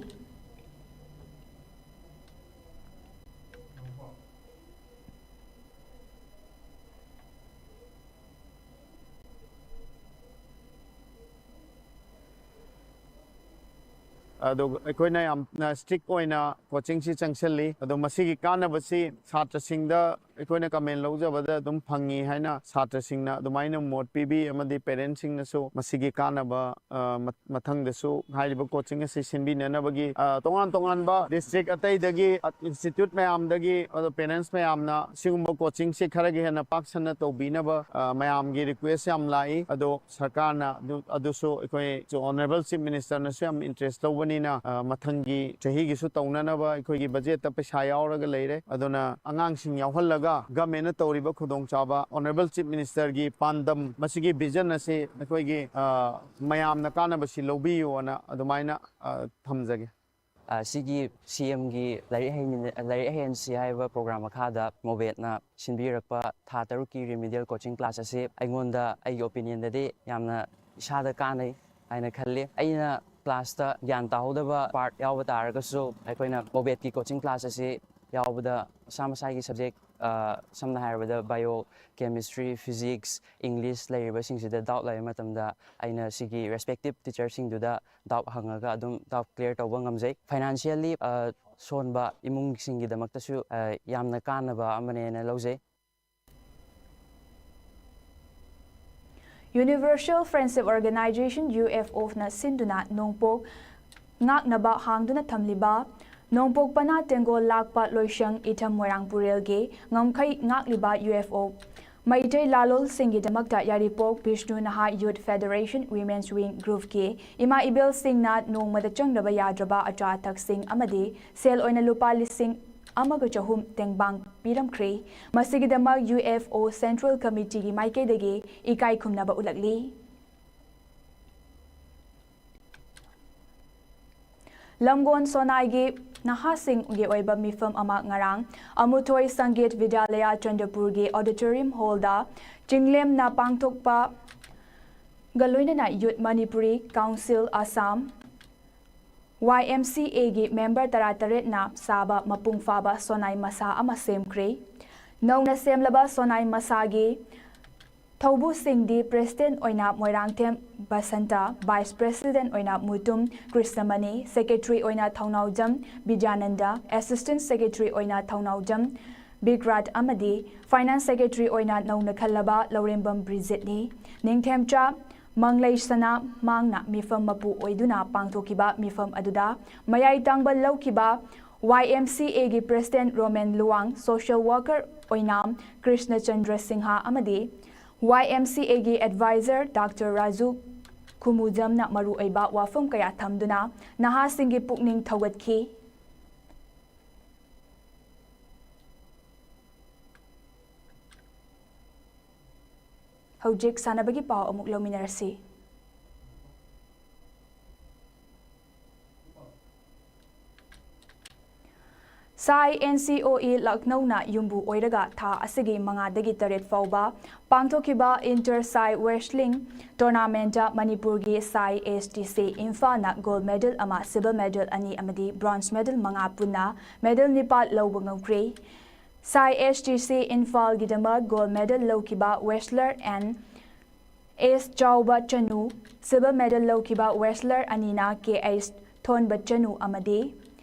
ꯑꯗꯣ ꯑꯩꯈꯣꯏꯅ ꯌꯥꯝꯅ strict ꯑꯣꯏꯅ coachingꯁꯤ ꯆꯪꯁꯤꯜꯂꯤ꯫ ꯑꯗꯣ ꯃꯁꯤꯒꯤ ꯀꯥꯟꯅꯕꯁꯤ ꯁꯥꯇ꯭ꯔꯁꯤꯡꯗ ꯑꯩꯈꯣꯏꯅ comment ꯂꯧꯖꯕꯗ ꯑꯗꯨꯝ ꯐꯪꯉꯤ ꯍꯥꯏꯅ ꯁꯥꯇ꯭ꯔꯁꯤꯡꯅ ꯑꯗꯨꯃꯥꯏꯅ ꯃꯣꯠ ꯄꯤꯕꯤ, ꯑꯃꯗꯤ parentꯁꯤꯡꯅꯁꯨ ꯃꯁꯤꯒꯤ ꯀꯥꯟꯅꯕ, ꯑ, ꯃ-, ꯃꯊꯪꯗꯁꯨ ꯍꯥꯏꯔꯤꯕ coaching ꯑꯁꯤ ꯁꯤꯟꯕꯤꯅꯅꯕꯒꯤ, ꯑ, ꯇꯣꯉꯥꯟ ꯇꯣꯉꯥꯟꯕ district ꯑꯇꯩꯗꯒꯤ, ꯑ, institute ꯃꯌꯥꯝꯗꯒꯤ, ꯑꯗꯣ parents ꯃꯌꯥꯝꯅ ꯁꯤꯒꯨꯝꯕ coachingꯁꯤ ꯈꯔꯒ ꯍꯦꯟꯅ ꯄꯥꯛ ꯁꯟꯅ ꯇꯧꯕꯤꯅꯕ, ꯑ, ꯃꯌꯥꯝꯒꯤ request ꯌꯥꯝ ꯂꯥꯛꯏ꯫ ꯑꯗꯣ ꯁꯔꯀꯥꯔꯅ ꯑꯗꯨ, ꯑꯗꯨꯁꯨ ꯑꯩꯈꯣꯏ Honourable Chief Ministerꯅꯁꯨ ꯌꯥꯝ interest ꯂꯧꯕꯅꯤꯅ, ꯑ, ꯃꯊꯪꯒꯤ ꯆꯍꯤꯒꯤꯁꯨ ꯇꯧꯅꯅꯕ ꯑꯩꯈꯣꯏꯒꯤ budgetꯇ ꯄꯩꯁꯥ ꯌꯥꯎꯔꯒ ꯂꯩꯔꯦ꯫ ꯑꯗꯨꯅ ꯑꯉꯥꯡꯁꯤꯡ ꯌꯥꯎꯍꯜꯂꯒ governmentꯅ ꯇꯧꯔꯤꯕ ꯈꯨꯗꯣꯡꯆꯥꯕ, Honourable Chief Ministerꯒꯤ ꯄꯥꯟꯗꯝ, ꯃꯁꯤꯒꯤ vision ꯑꯁꯤ ꯑꯩꯈꯣꯏꯒꯤ, ꯑ, ꯃꯌꯥꯝꯅ ꯀꯥꯟꯅꯕꯁꯤ ꯂꯧꯕꯤꯌꯨꯅ ꯑꯗꯨꯃꯥꯏꯅ, ꯑ, ꯊꯝꯖꯒꯦ꯫ ꯑ, ꯁꯤꯒꯤ CMꯒꯤ ꯂꯥꯏꯔꯤꯛ ꯍꯩꯃꯤꯟꯅ-, ꯂꯥꯏꯔꯤꯛ ꯍꯩꯍꯟꯁꯤ ꯍꯥꯏꯕ program ꯃꯈꯥꯗ MOVETꯅ ꯁꯤꯟꯕꯤꯔꯛꯄ ꯊꯥ ꯇꯔꯨꯛꯀꯤ remedial coaching class ꯑꯁꯤ ꯑꯩꯉꯣꯟꯗ, ꯑꯩꯒꯤ opinionꯗꯗꯤ ꯌꯥꯝꯅ ꯏꯁꯥꯗ ꯀꯥꯟꯅꯩ ꯍꯥꯏꯅ ꯈꯜꯂꯤ꯫ ꯑꯩꯅ classꯇ ꯒ꯭ꯌꯥꯟ ꯇꯥꯍꯧꯗꯕ part ꯌꯥꯎꯕ ꯇꯥꯔꯒꯁꯨ ꯑꯩꯈꯣꯏꯅ MOVETꯀꯤ coaching class ꯑꯁꯤ ꯌꯥꯎꯕꯗ ꯃꯁꯥ ꯃꯁꯥꯒꯤ subject, ꯑ, ꯁꯝꯅ ꯍꯥꯏꯔꯕꯗ bio, chemistry, physics, English ꯂꯩꯔꯤꯕꯁꯤꯡꯁꯤꯗ doubt ꯂꯩꯕ ꯃꯇꯝꯗ ꯑꯩꯅ ꯁꯤꯒꯤ respective teacherꯁꯤꯡꯗꯨꯗ doubt ꯍꯪꯉꯒ ꯑꯗꯨꯝ doubt clear ꯇꯧꯕ ꯉꯝꯖꯩ꯫ Financially, ꯑ, ꯁꯣꯟꯕ ꯏꯃꯨꯡꯁꯤꯡꯒꯤꯗꯃꯛꯇꯁꯨ, ꯑ, ꯌꯥꯝꯅ ꯀꯥꯟꯅꯕ ꯑꯃꯅꯦꯅ ꯂꯧꯖꯩ꯫ Universal Friendship Organization, UFOꯅ ꯁꯤꯟꯗꯨꯅ ꯅꯣꯡꯄꯣꯛ ꯉꯥꯛꯅꯕ ꯍꯥꯡꯗꯨꯅ ꯊꯝꯂꯤꯕ ꯅꯣꯡꯄꯣꯛ ꯄꯅꯥ ꯇꯦꯡꯒꯣꯜ ꯂꯥꯛꯄ ꯂꯣꯏꯁꯪ ꯏꯊꯝ ꯃꯣꯏꯔꯥꯡꯄꯨꯔꯦꯜꯒꯤ ꯉꯝꯈꯩ ꯉꯥꯛꯂꯤꯕ UFO ꯃꯩꯇꯩ ꯂꯥꯂꯣꯜꯁꯤꯡꯒꯤꯗꯃꯛꯇ ꯌꯥꯏꯔꯤꯄꯣꯛ ꯕꯤꯁꯅꯨ ꯅꯍꯥ Youth Federation Women's Wing Groupꯀꯤ ꯏꯃꯥ ꯏꯕꯦꯜꯁꯤꯡꯅ ꯅꯣꯡꯃꯗ ꯆꯪꯗꯕ ꯌꯥꯗ꯭ꯔꯕ ꯑꯆꯥ ꯑꯊꯛꯁꯤꯡ ꯑꯃꯗꯤ ꯁꯦꯜ ꯑꯣꯏꯅ ꯂꯨꯄꯥ ꯂꯤꯁꯤꯡ ꯑꯃꯒ ꯆꯍꯨꯝ ꯇꯦꯡꯕꯥꯡ ꯄꯤꯔꯝꯈ꯭ꯔꯦ꯫ ꯃꯁꯤꯒꯤꯗꯃꯛ ꯌꯨ ꯑꯦꯐ ꯑꯣ Central Committeeꯒꯤ ꯃꯥꯏꯀꯩꯗꯒꯤ ꯏꯀꯥꯏ ꯈꯨꯝꯅꯕ ꯎꯠꯂꯛꯂꯤ꯫ ꯂꯝꯒꯣꯟ ꯁꯣꯅꯥꯏꯒꯤ ꯅꯍꯥꯁꯤꯡꯒꯤ ꯑꯣꯏꯕ ꯃꯤꯐꯝ ꯑꯃ ꯉꯔꯥꯡ ꯑꯃꯨꯊꯣꯏ ꯁꯪꯒꯤꯠ ꯕꯤꯗ꯭ꯌꯥꯂꯌꯥ ꯆꯟꯗ꯭ꯔꯄꯨꯔꯒꯤ auditorium hallꯗ ꯆꯤꯡꯂꯦꯝꯅ ꯄꯥꯡꯊꯣꯛꯄꯒ ꯂꯣꯏꯅꯅ Youth Manipuri Council Assam, Y M C Aꯒꯤ member ꯇꯔꯥꯇꯔꯦꯠꯅ ꯁꯥꯕ ꯃꯄꯨꯡ ꯐꯥꯕ ꯁꯣꯅꯥꯏ ꯃꯁꯥ ꯑꯃ ꯁꯦꯝꯈ꯭ꯔꯦ꯫ ꯅꯧꯅ ꯁꯦꯝꯂꯕ ꯁꯣꯅꯥꯏ ꯃꯁꯥꯒꯤ ꯊꯧꯕꯨꯁꯤꯡꯗꯤ President ꯑꯣꯏꯅ ꯃꯣꯏꯔꯥꯡꯊꯦꯝ ꯕꯁꯟꯇ, Vice President ꯑꯣꯏꯅ ꯃꯨꯇꯨꯝ ꯀ꯭ꯔꯤꯁꯅꯃꯅꯤ, Secretary ꯑꯣꯏꯅ ꯊꯧꯅꯥꯎꯖꯝ ꯕꯤꯗ꯭ꯌꯥꯅꯟꯗ, Assistant Secretary ꯑꯣꯏꯅ ꯊꯧꯅꯥꯎꯖꯝ ꯕꯤꯒ꯭ꯔꯥꯠ ꯑꯃꯗꯤ Finance Secretary ꯑꯣꯏꯅ ꯅꯧꯅ ꯈꯜꯂꯕ ꯂꯧꯔꯦꯝꯕꯝ ꯕ꯭ꯔꯤꯖꯤꯠꯅꯤ꯫ ꯅꯤꯡꯊꯦꯝꯆꯥ ꯃꯪꯂꯩꯁꯅꯥ ꯃꯥꯡꯅ ꯃꯤꯐꯝ ꯃꯄꯨ ꯑꯣꯏꯗꯨꯅ ꯄꯥꯡꯊꯣꯛꯈꯤꯕ ꯃꯤꯐꯝ ꯑꯗꯨꯗ ꯃꯌꯥꯏ ꯇꯥꯡꯕ ꯂꯧꯈꯤꯕ Y M C Aꯒꯤ President Roman Luwang, social worker ꯑꯣꯏꯅ ꯀ꯭ꯔꯤꯁꯅꯆꯟꯗ꯭ꯔ ꯁꯤꯡꯍ ꯑꯃꯗꯤ Y M C Aꯒꯤ advisor Doctor Raju ꯈꯨꯃꯨꯖꯝꯅ ꯃꯔꯨꯑꯣꯏꯕ ꯋꯥꯐꯝ ꯀꯌꯥ ꯊꯝꯗꯨꯅ ꯅꯍꯥꯁꯤꯡꯒꯤ ꯄꯨꯛꯅꯤꯡ ꯊꯧꯒꯠꯈꯤ꯫ ꯍꯧꯖꯤꯛ ꯁꯥꯟꯅꯕꯒꯤ ꯄꯥꯎ ꯑꯃꯨꯛ ꯂꯧꯃꯤꯟꯅꯔꯁꯤ꯫ ꯁꯥꯏ N C O E ꯂꯛꯅꯧꯅ ꯌꯨꯝꯕꯨ ꯑꯣꯏꯔꯒ ꯊꯥ ꯑꯁꯤꯒꯤ ꯃꯉꯥꯗꯒꯤ ꯇꯔꯦꯠ ꯐꯥꯎꯕ ꯄꯥꯡꯊꯣꯛꯈꯤꯕ Inter Sai Wrestling Tournamentꯇ ꯃꯅꯤꯄꯨꯔꯒꯤ ꯁꯥꯏ S T C ꯏꯝꯐꯥꯜꯅ gold medal ꯑꯃ, silver medal ꯑꯅꯤ ꯑꯃꯗꯤ bronze medal ꯃꯉꯥ ꯄꯨꯟꯅ medal ꯅꯤꯄꯥꯜ ꯂꯧꯕ ꯉꯝꯈ꯭ꯔꯦ꯫ ꯁꯥꯏ S T C ꯏꯝꯐꯥꯜꯒꯤꯗꯃꯛ gold medal ꯂꯧꯈꯤꯕ wrestler N S ꯆꯥꯎꯕ ꯆꯅꯨ, silver medal ꯂꯧꯈꯤꯕ wrestler ꯑꯅꯤꯅ K H ꯊꯣꯟꯕ ꯆꯅꯨ ꯑꯃꯗꯤ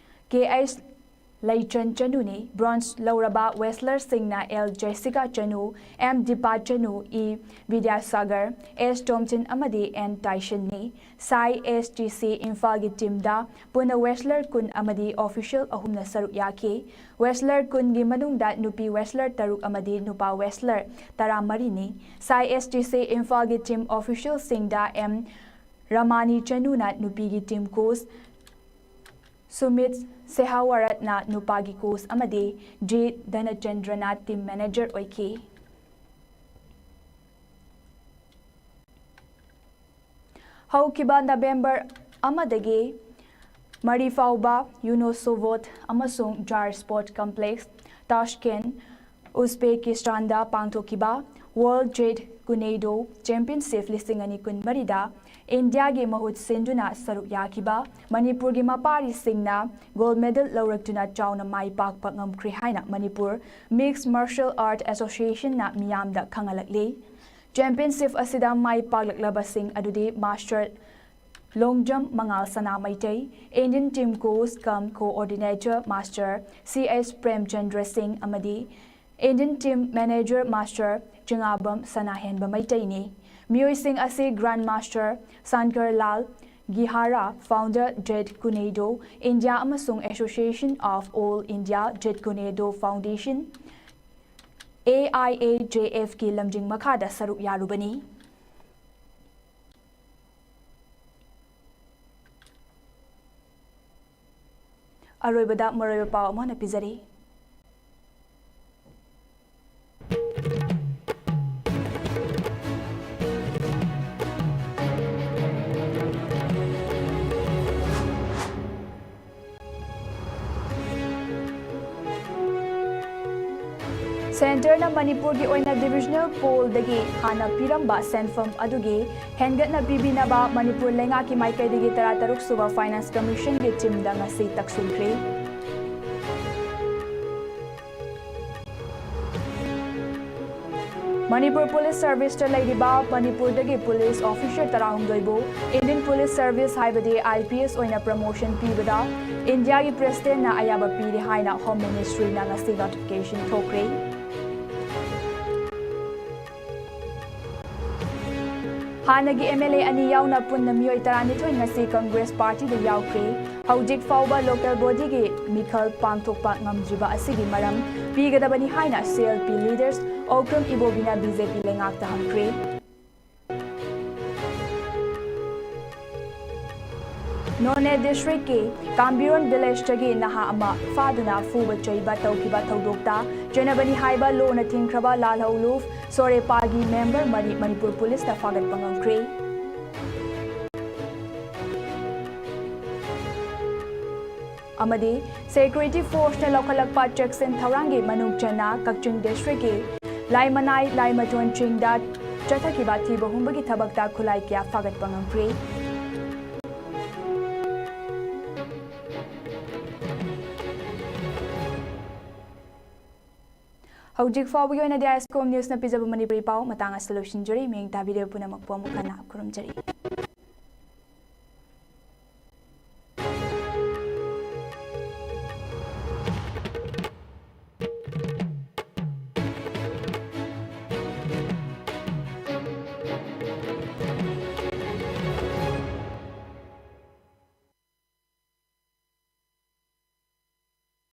K H ꯂꯩꯆꯟ ꯆꯅꯨꯅꯤ꯫ Bronze ꯂꯧꯔꯕ wrestlerꯁꯤꯡꯅ L ꯖꯦꯁꯤꯀꯥ ꯆꯅꯨ, M ꯗꯤꯄꯥ ꯆꯅꯨ, E ꯕꯤꯗ꯭ꯌꯥꯁꯥꯒꯔ, S ꯇꯣꯝꯊꯤꯟ ꯑꯃꯗꯤ N ꯇꯥꯏꯁꯟꯅꯤ꯫ ꯁꯥꯏ S T C ꯏꯝꯐꯥꯜꯒꯤ teamꯗ ꯄꯨꯟꯅ wrestler ꯀꯨꯟ ꯑꯃꯗꯤ official ꯑꯍꯨꯝꯅ ꯁꯔꯨꯛ ꯌꯥꯈꯤ꯫ Wrestler ꯀꯨꯟꯒꯤ ꯃꯅꯨꯡꯗ ꯅꯨꯄꯤ wrestler ꯇꯔꯨꯛ ꯑꯃꯗꯤ ꯅꯨꯄꯥ wrestler ꯇꯔꯥꯃꯔꯤꯅꯤ꯫ ꯁꯥꯏ S T C ꯏꯝꯐꯥꯜꯒꯤ team officialꯁꯤꯡꯗ M ꯔꯃꯥꯅꯤ ꯆꯅꯨꯅ ꯅꯨꯄꯤꯒꯤ team coach, ꯁꯨꯃꯤꯠ ꯁꯦꯍꯥꯋꯔꯠꯅ ꯅꯨꯄꯥꯒꯤ ꯀꯣꯆ ꯑꯃꯗꯤ ꯖꯤ ꯙꯅꯆꯟꯗ꯭ꯔꯅ ꯇꯤꯝ ꯃꯦꯅꯦꯖꯔ ꯑꯣꯏꯈꯤ꯫ ꯍꯧꯈꯤꯕ ꯅꯕꯦꯝꯕꯔ ꯑꯃꯗꯒꯤ ꯃꯔꯤ ꯐꯥꯎꯕ ꯌꯨꯅꯣꯁꯣꯚꯣꯠ ꯑꯃꯁꯨꯡ ꯖꯥꯔ ꯁ꯭ꯄꯣꯔꯠ ꯀꯝꯄ꯭ꯂꯦꯛꯁ, ꯇꯥꯁꯀꯦꯟ, ꯎꯖꯕꯦꯀꯤꯁꯇꯥꯟꯗ ꯄꯥꯡꯊꯣꯛꯈꯤꯕ ꯋꯥꯔꯜꯗ ꯖꯦꯠ ꯀꯨꯅꯦꯗꯣ ꯆꯦꯝꯄꯤꯌꯟꯁꯤꯞ ꯂꯤꯁꯤꯡ ꯑꯅꯤ ꯀꯨꯟꯃꯔꯤꯗ ꯏꯟꯗꯤꯌꯥꯒꯤ ꯃꯍꯨꯠ ꯁꯤꯟꯗꯨꯅ ꯁꯔꯨꯛ ꯌꯥꯈꯤꯕ ꯃꯅꯤꯄꯨꯔꯒꯤ ꯃꯄꯥꯔꯤꯁꯤꯡꯅ ꯒꯣꯜꯗ ꯃꯦꯗꯜ ꯂꯧꯔꯛꯇꯨꯅ ꯆꯥꯎꯅ ꯃꯥꯏ ꯄꯥꯛꯄ ꯉꯝꯈ꯭ꯔꯦ ꯍꯥꯏꯅ ꯃꯅꯤꯄꯨꯔ ꯃꯤꯛꯁ ꯃꯥꯔꯁꯦꯜ ꯑꯥꯔꯠ ꯑꯦꯁꯣꯁꯤꯌꯦꯁꯟꯅ ꯃꯤꯌꯥꯝꯗ ꯈꯪꯍꯜꯂꯛꯂꯤ꯫ ꯆꯦꯝꯄꯤꯌꯟꯁꯤꯞ ꯑꯁꯤꯗ ꯃꯥꯏ ꯄꯥꯛꯂꯛꯂꯕꯁꯤꯡ ꯑꯗꯨꯗꯤ master Longjam Mangal Sana Meitei, Indian team coach cum coordinator master C S Premchandra Singh ꯑꯃꯗꯤ Indian team manager master Chingangbam Sanahenba ꯃꯩꯇꯩꯅꯤ꯫ ꯃꯤꯑꯣꯏꯁꯤꯡ ꯑꯁꯤ grand master Shankar Lal Gihara, founder Jeet Kune Do India ꯑꯃꯁꯨꯡ association of all India Jeet Kune Do foundation, A I A J ꯑꯦꯐꯀꯤ ꯂꯝꯖꯤꯡ ꯃꯈꯥꯗ ꯁꯔꯨꯛ ꯌꯥꯔꯨꯕꯅꯤ꯫ ꯑꯔꯣꯏꯕꯗ ꯃꯔꯨꯑꯣꯏꯕ ꯄꯥꯎ ꯑꯃ ꯍꯥꯟꯅ ꯄꯤꯖꯔꯤ꯫ ꯁꯦꯟꯇꯔꯅ ꯃꯅꯤꯄꯨꯔꯒꯤ ꯑꯣꯏꯅ ꯗꯤꯚꯤꯖꯅꯦꯜ ꯄꯣꯜꯗꯒꯤ ꯍꯥꯟꯅ ꯄꯤꯔꯝꯕ ꯁꯦꯟꯐꯝ ꯑꯗꯨꯒꯤ ꯍꯦꯟꯒꯠꯅ ꯄꯤꯕꯤꯅꯕ ꯃꯅꯤꯄꯨꯔ ꯂꯩꯉꯥꯛꯀꯤ ꯃꯥꯏꯀꯩꯗꯒꯤ ꯇꯔꯥꯇꯔꯨꯛ ꯁꯨꯕ ꯐꯥꯏꯅꯥꯟꯁ ꯀꯃꯤꯁꯟꯒꯤ ꯇꯤꯝꯗ ꯉꯁꯤ ꯇꯛꯁꯤꯟꯈ꯭ꯔꯦ꯫ ꯃꯅꯤꯄꯨꯔ ꯄꯨꯂꯤꯁ ꯁꯔꯚꯤꯁꯇ ꯂꯩꯔꯤꯕ ꯃꯅꯤꯄꯨꯔꯗꯒꯤ ꯄꯨꯂꯤꯁ ꯑꯣꯐꯤꯁꯔ ꯇꯔꯥꯍꯨꯝꯗꯣꯏꯕꯨ ꯏꯟꯗꯤꯌꯟ ꯄꯨꯂꯤꯁ ꯁꯔꯚꯤꯁ ꯍꯥꯏꯕꯗꯤ ꯑꯥꯏ ꯄꯤ ꯑꯦꯁ ꯑꯣꯏꯅ ꯄ꯭ꯔꯃꯣꯁꯟ ꯄꯤꯕꯗ ꯏꯟꯗꯤꯌꯥꯒꯤ ꯄ꯭ꯔꯦꯁꯤꯗꯦꯟꯠꯅ ꯑꯌꯥꯕ ꯄꯤꯔꯦ ꯍꯥꯏꯅ ꯍꯣꯝ ꯃꯤꯅꯤꯁꯇ꯭ꯔꯤꯅ ꯉꯁꯤ ꯅꯣꯇꯤꯐꯤꯀꯦꯁꯟ ꯊꯣꯛꯈ꯭ꯔꯦ꯫ ꯍꯥꯟꯅꯒꯤ ꯑꯦꯝ ꯑꯦꯜ ꯑꯦ ꯑꯅꯤ ꯌꯥꯎꯅ ꯄꯨꯟꯅ ꯃꯤꯑꯣꯏ ꯇꯔꯥꯅꯤꯊꯣꯏ ꯉꯁꯤ ꯀꯪꯒ꯭ꯔꯦꯁ ꯄꯥꯔꯇꯤꯗ ꯌꯥꯎꯈ꯭ꯔꯦ꯫ ꯍꯧꯖꯤꯛ ꯐꯥꯎꯕ ꯂꯣꯀꯦꯜ ꯕꯣꯗꯤꯒꯤ ꯃꯤꯈꯜ ꯄꯥꯡꯊꯣꯛꯄ ꯉꯝꯗ꯭ꯔꯤꯕ ꯑꯁꯤꯒꯤ ꯃꯔꯝ ꯄꯤꯒꯗꯕꯅꯤ ꯍꯥꯏꯅ C L P leaders Okram ꯏꯕꯣꯕꯤꯅ ꯕꯤ ꯖꯦ ꯄꯤ ꯂꯩꯉꯥꯛꯇ ꯍꯪꯈ꯭ꯔꯦ꯫ ꯅꯣꯅꯦ ꯗꯤꯁꯇ꯭ꯔꯤꯛꯀꯤ ꯀꯥꯝꯕꯤꯔꯣꯟ ꯚꯤꯂꯦꯖꯇꯒꯤ ꯅꯍꯥ ꯑꯃ ꯐꯥꯗꯨꯅ ꯐꯨꯕ ꯆꯩꯕ ꯇꯧꯈꯤꯕ ꯊꯧꯗꯣꯛꯇ ꯆꯦꯟꯅꯕꯅꯤ ꯍꯥꯏꯕ ꯂꯣꯅ ꯊꯤꯡꯈ꯭ꯔꯕ ꯂꯥꯜꯍꯧꯂꯨꯞ ꯁꯣꯔꯦꯄꯥꯒꯤ ꯃꯦꯝꯕꯔ ꯃꯔꯤ ꯃꯅꯤꯄꯨꯔ ꯄꯨꯂꯤꯁꯅ ꯐꯥꯒꯠꯄ ꯉꯝꯈ꯭ꯔꯦ꯫ ꯑꯃꯗꯤ ꯁꯦꯀ꯭ꯌꯨꯔꯤꯇꯤ ꯐꯣꯔꯁꯅ ꯂꯧꯈꯠꯂꯛꯄ ꯆꯦꯛꯁꯤꯟ ꯊꯧꯔꯥꯡꯒꯤ ꯃꯅꯨꯡ ꯆꯟꯅ ꯀꯛꯆꯤꯡ ꯗꯤꯁꯇ꯭ꯔꯤꯛꯀꯤ ꯂꯥꯏꯃꯅꯥꯏ ꯂꯥꯏꯃꯇꯣꯟ ꯆꯤꯡꯗ ꯆꯠꯊꯈꯤꯕ ꯊꯤꯕ ꯍꯨꯝꯕꯒꯤ ꯊꯕꯛꯇ ꯈꯨꯠꯂꯥꯏ ꯀꯌꯥ ꯐꯥꯒꯠꯄ ꯉꯝꯈ꯭ꯔꯦ꯫ ꯍꯧꯖꯤꯛ ꯐꯥꯎꯕꯒꯤ ꯑꯣꯏꯅꯗꯤ ꯑꯥꯏ ꯑꯦꯁ ꯀꯣꯝ ꯅ꯭ꯌꯨꯁꯅ ꯄꯤꯖꯕ ꯃꯅꯤꯄꯨꯔꯤ ꯄꯥꯎ ꯃꯇꯥꯡ ꯑꯁꯤꯗ ꯂꯣꯏꯁꯤꯟꯖꯔꯤ꯫ ꯃꯤꯌꯦꯡ ꯇꯥꯕꯤꯔꯤꯕ ꯄꯨꯝꯅꯃꯛꯄꯨ ꯑꯃꯨꯛ ꯍꯟꯅ ꯈꯨꯔꯨꯝꯖꯔꯤ꯫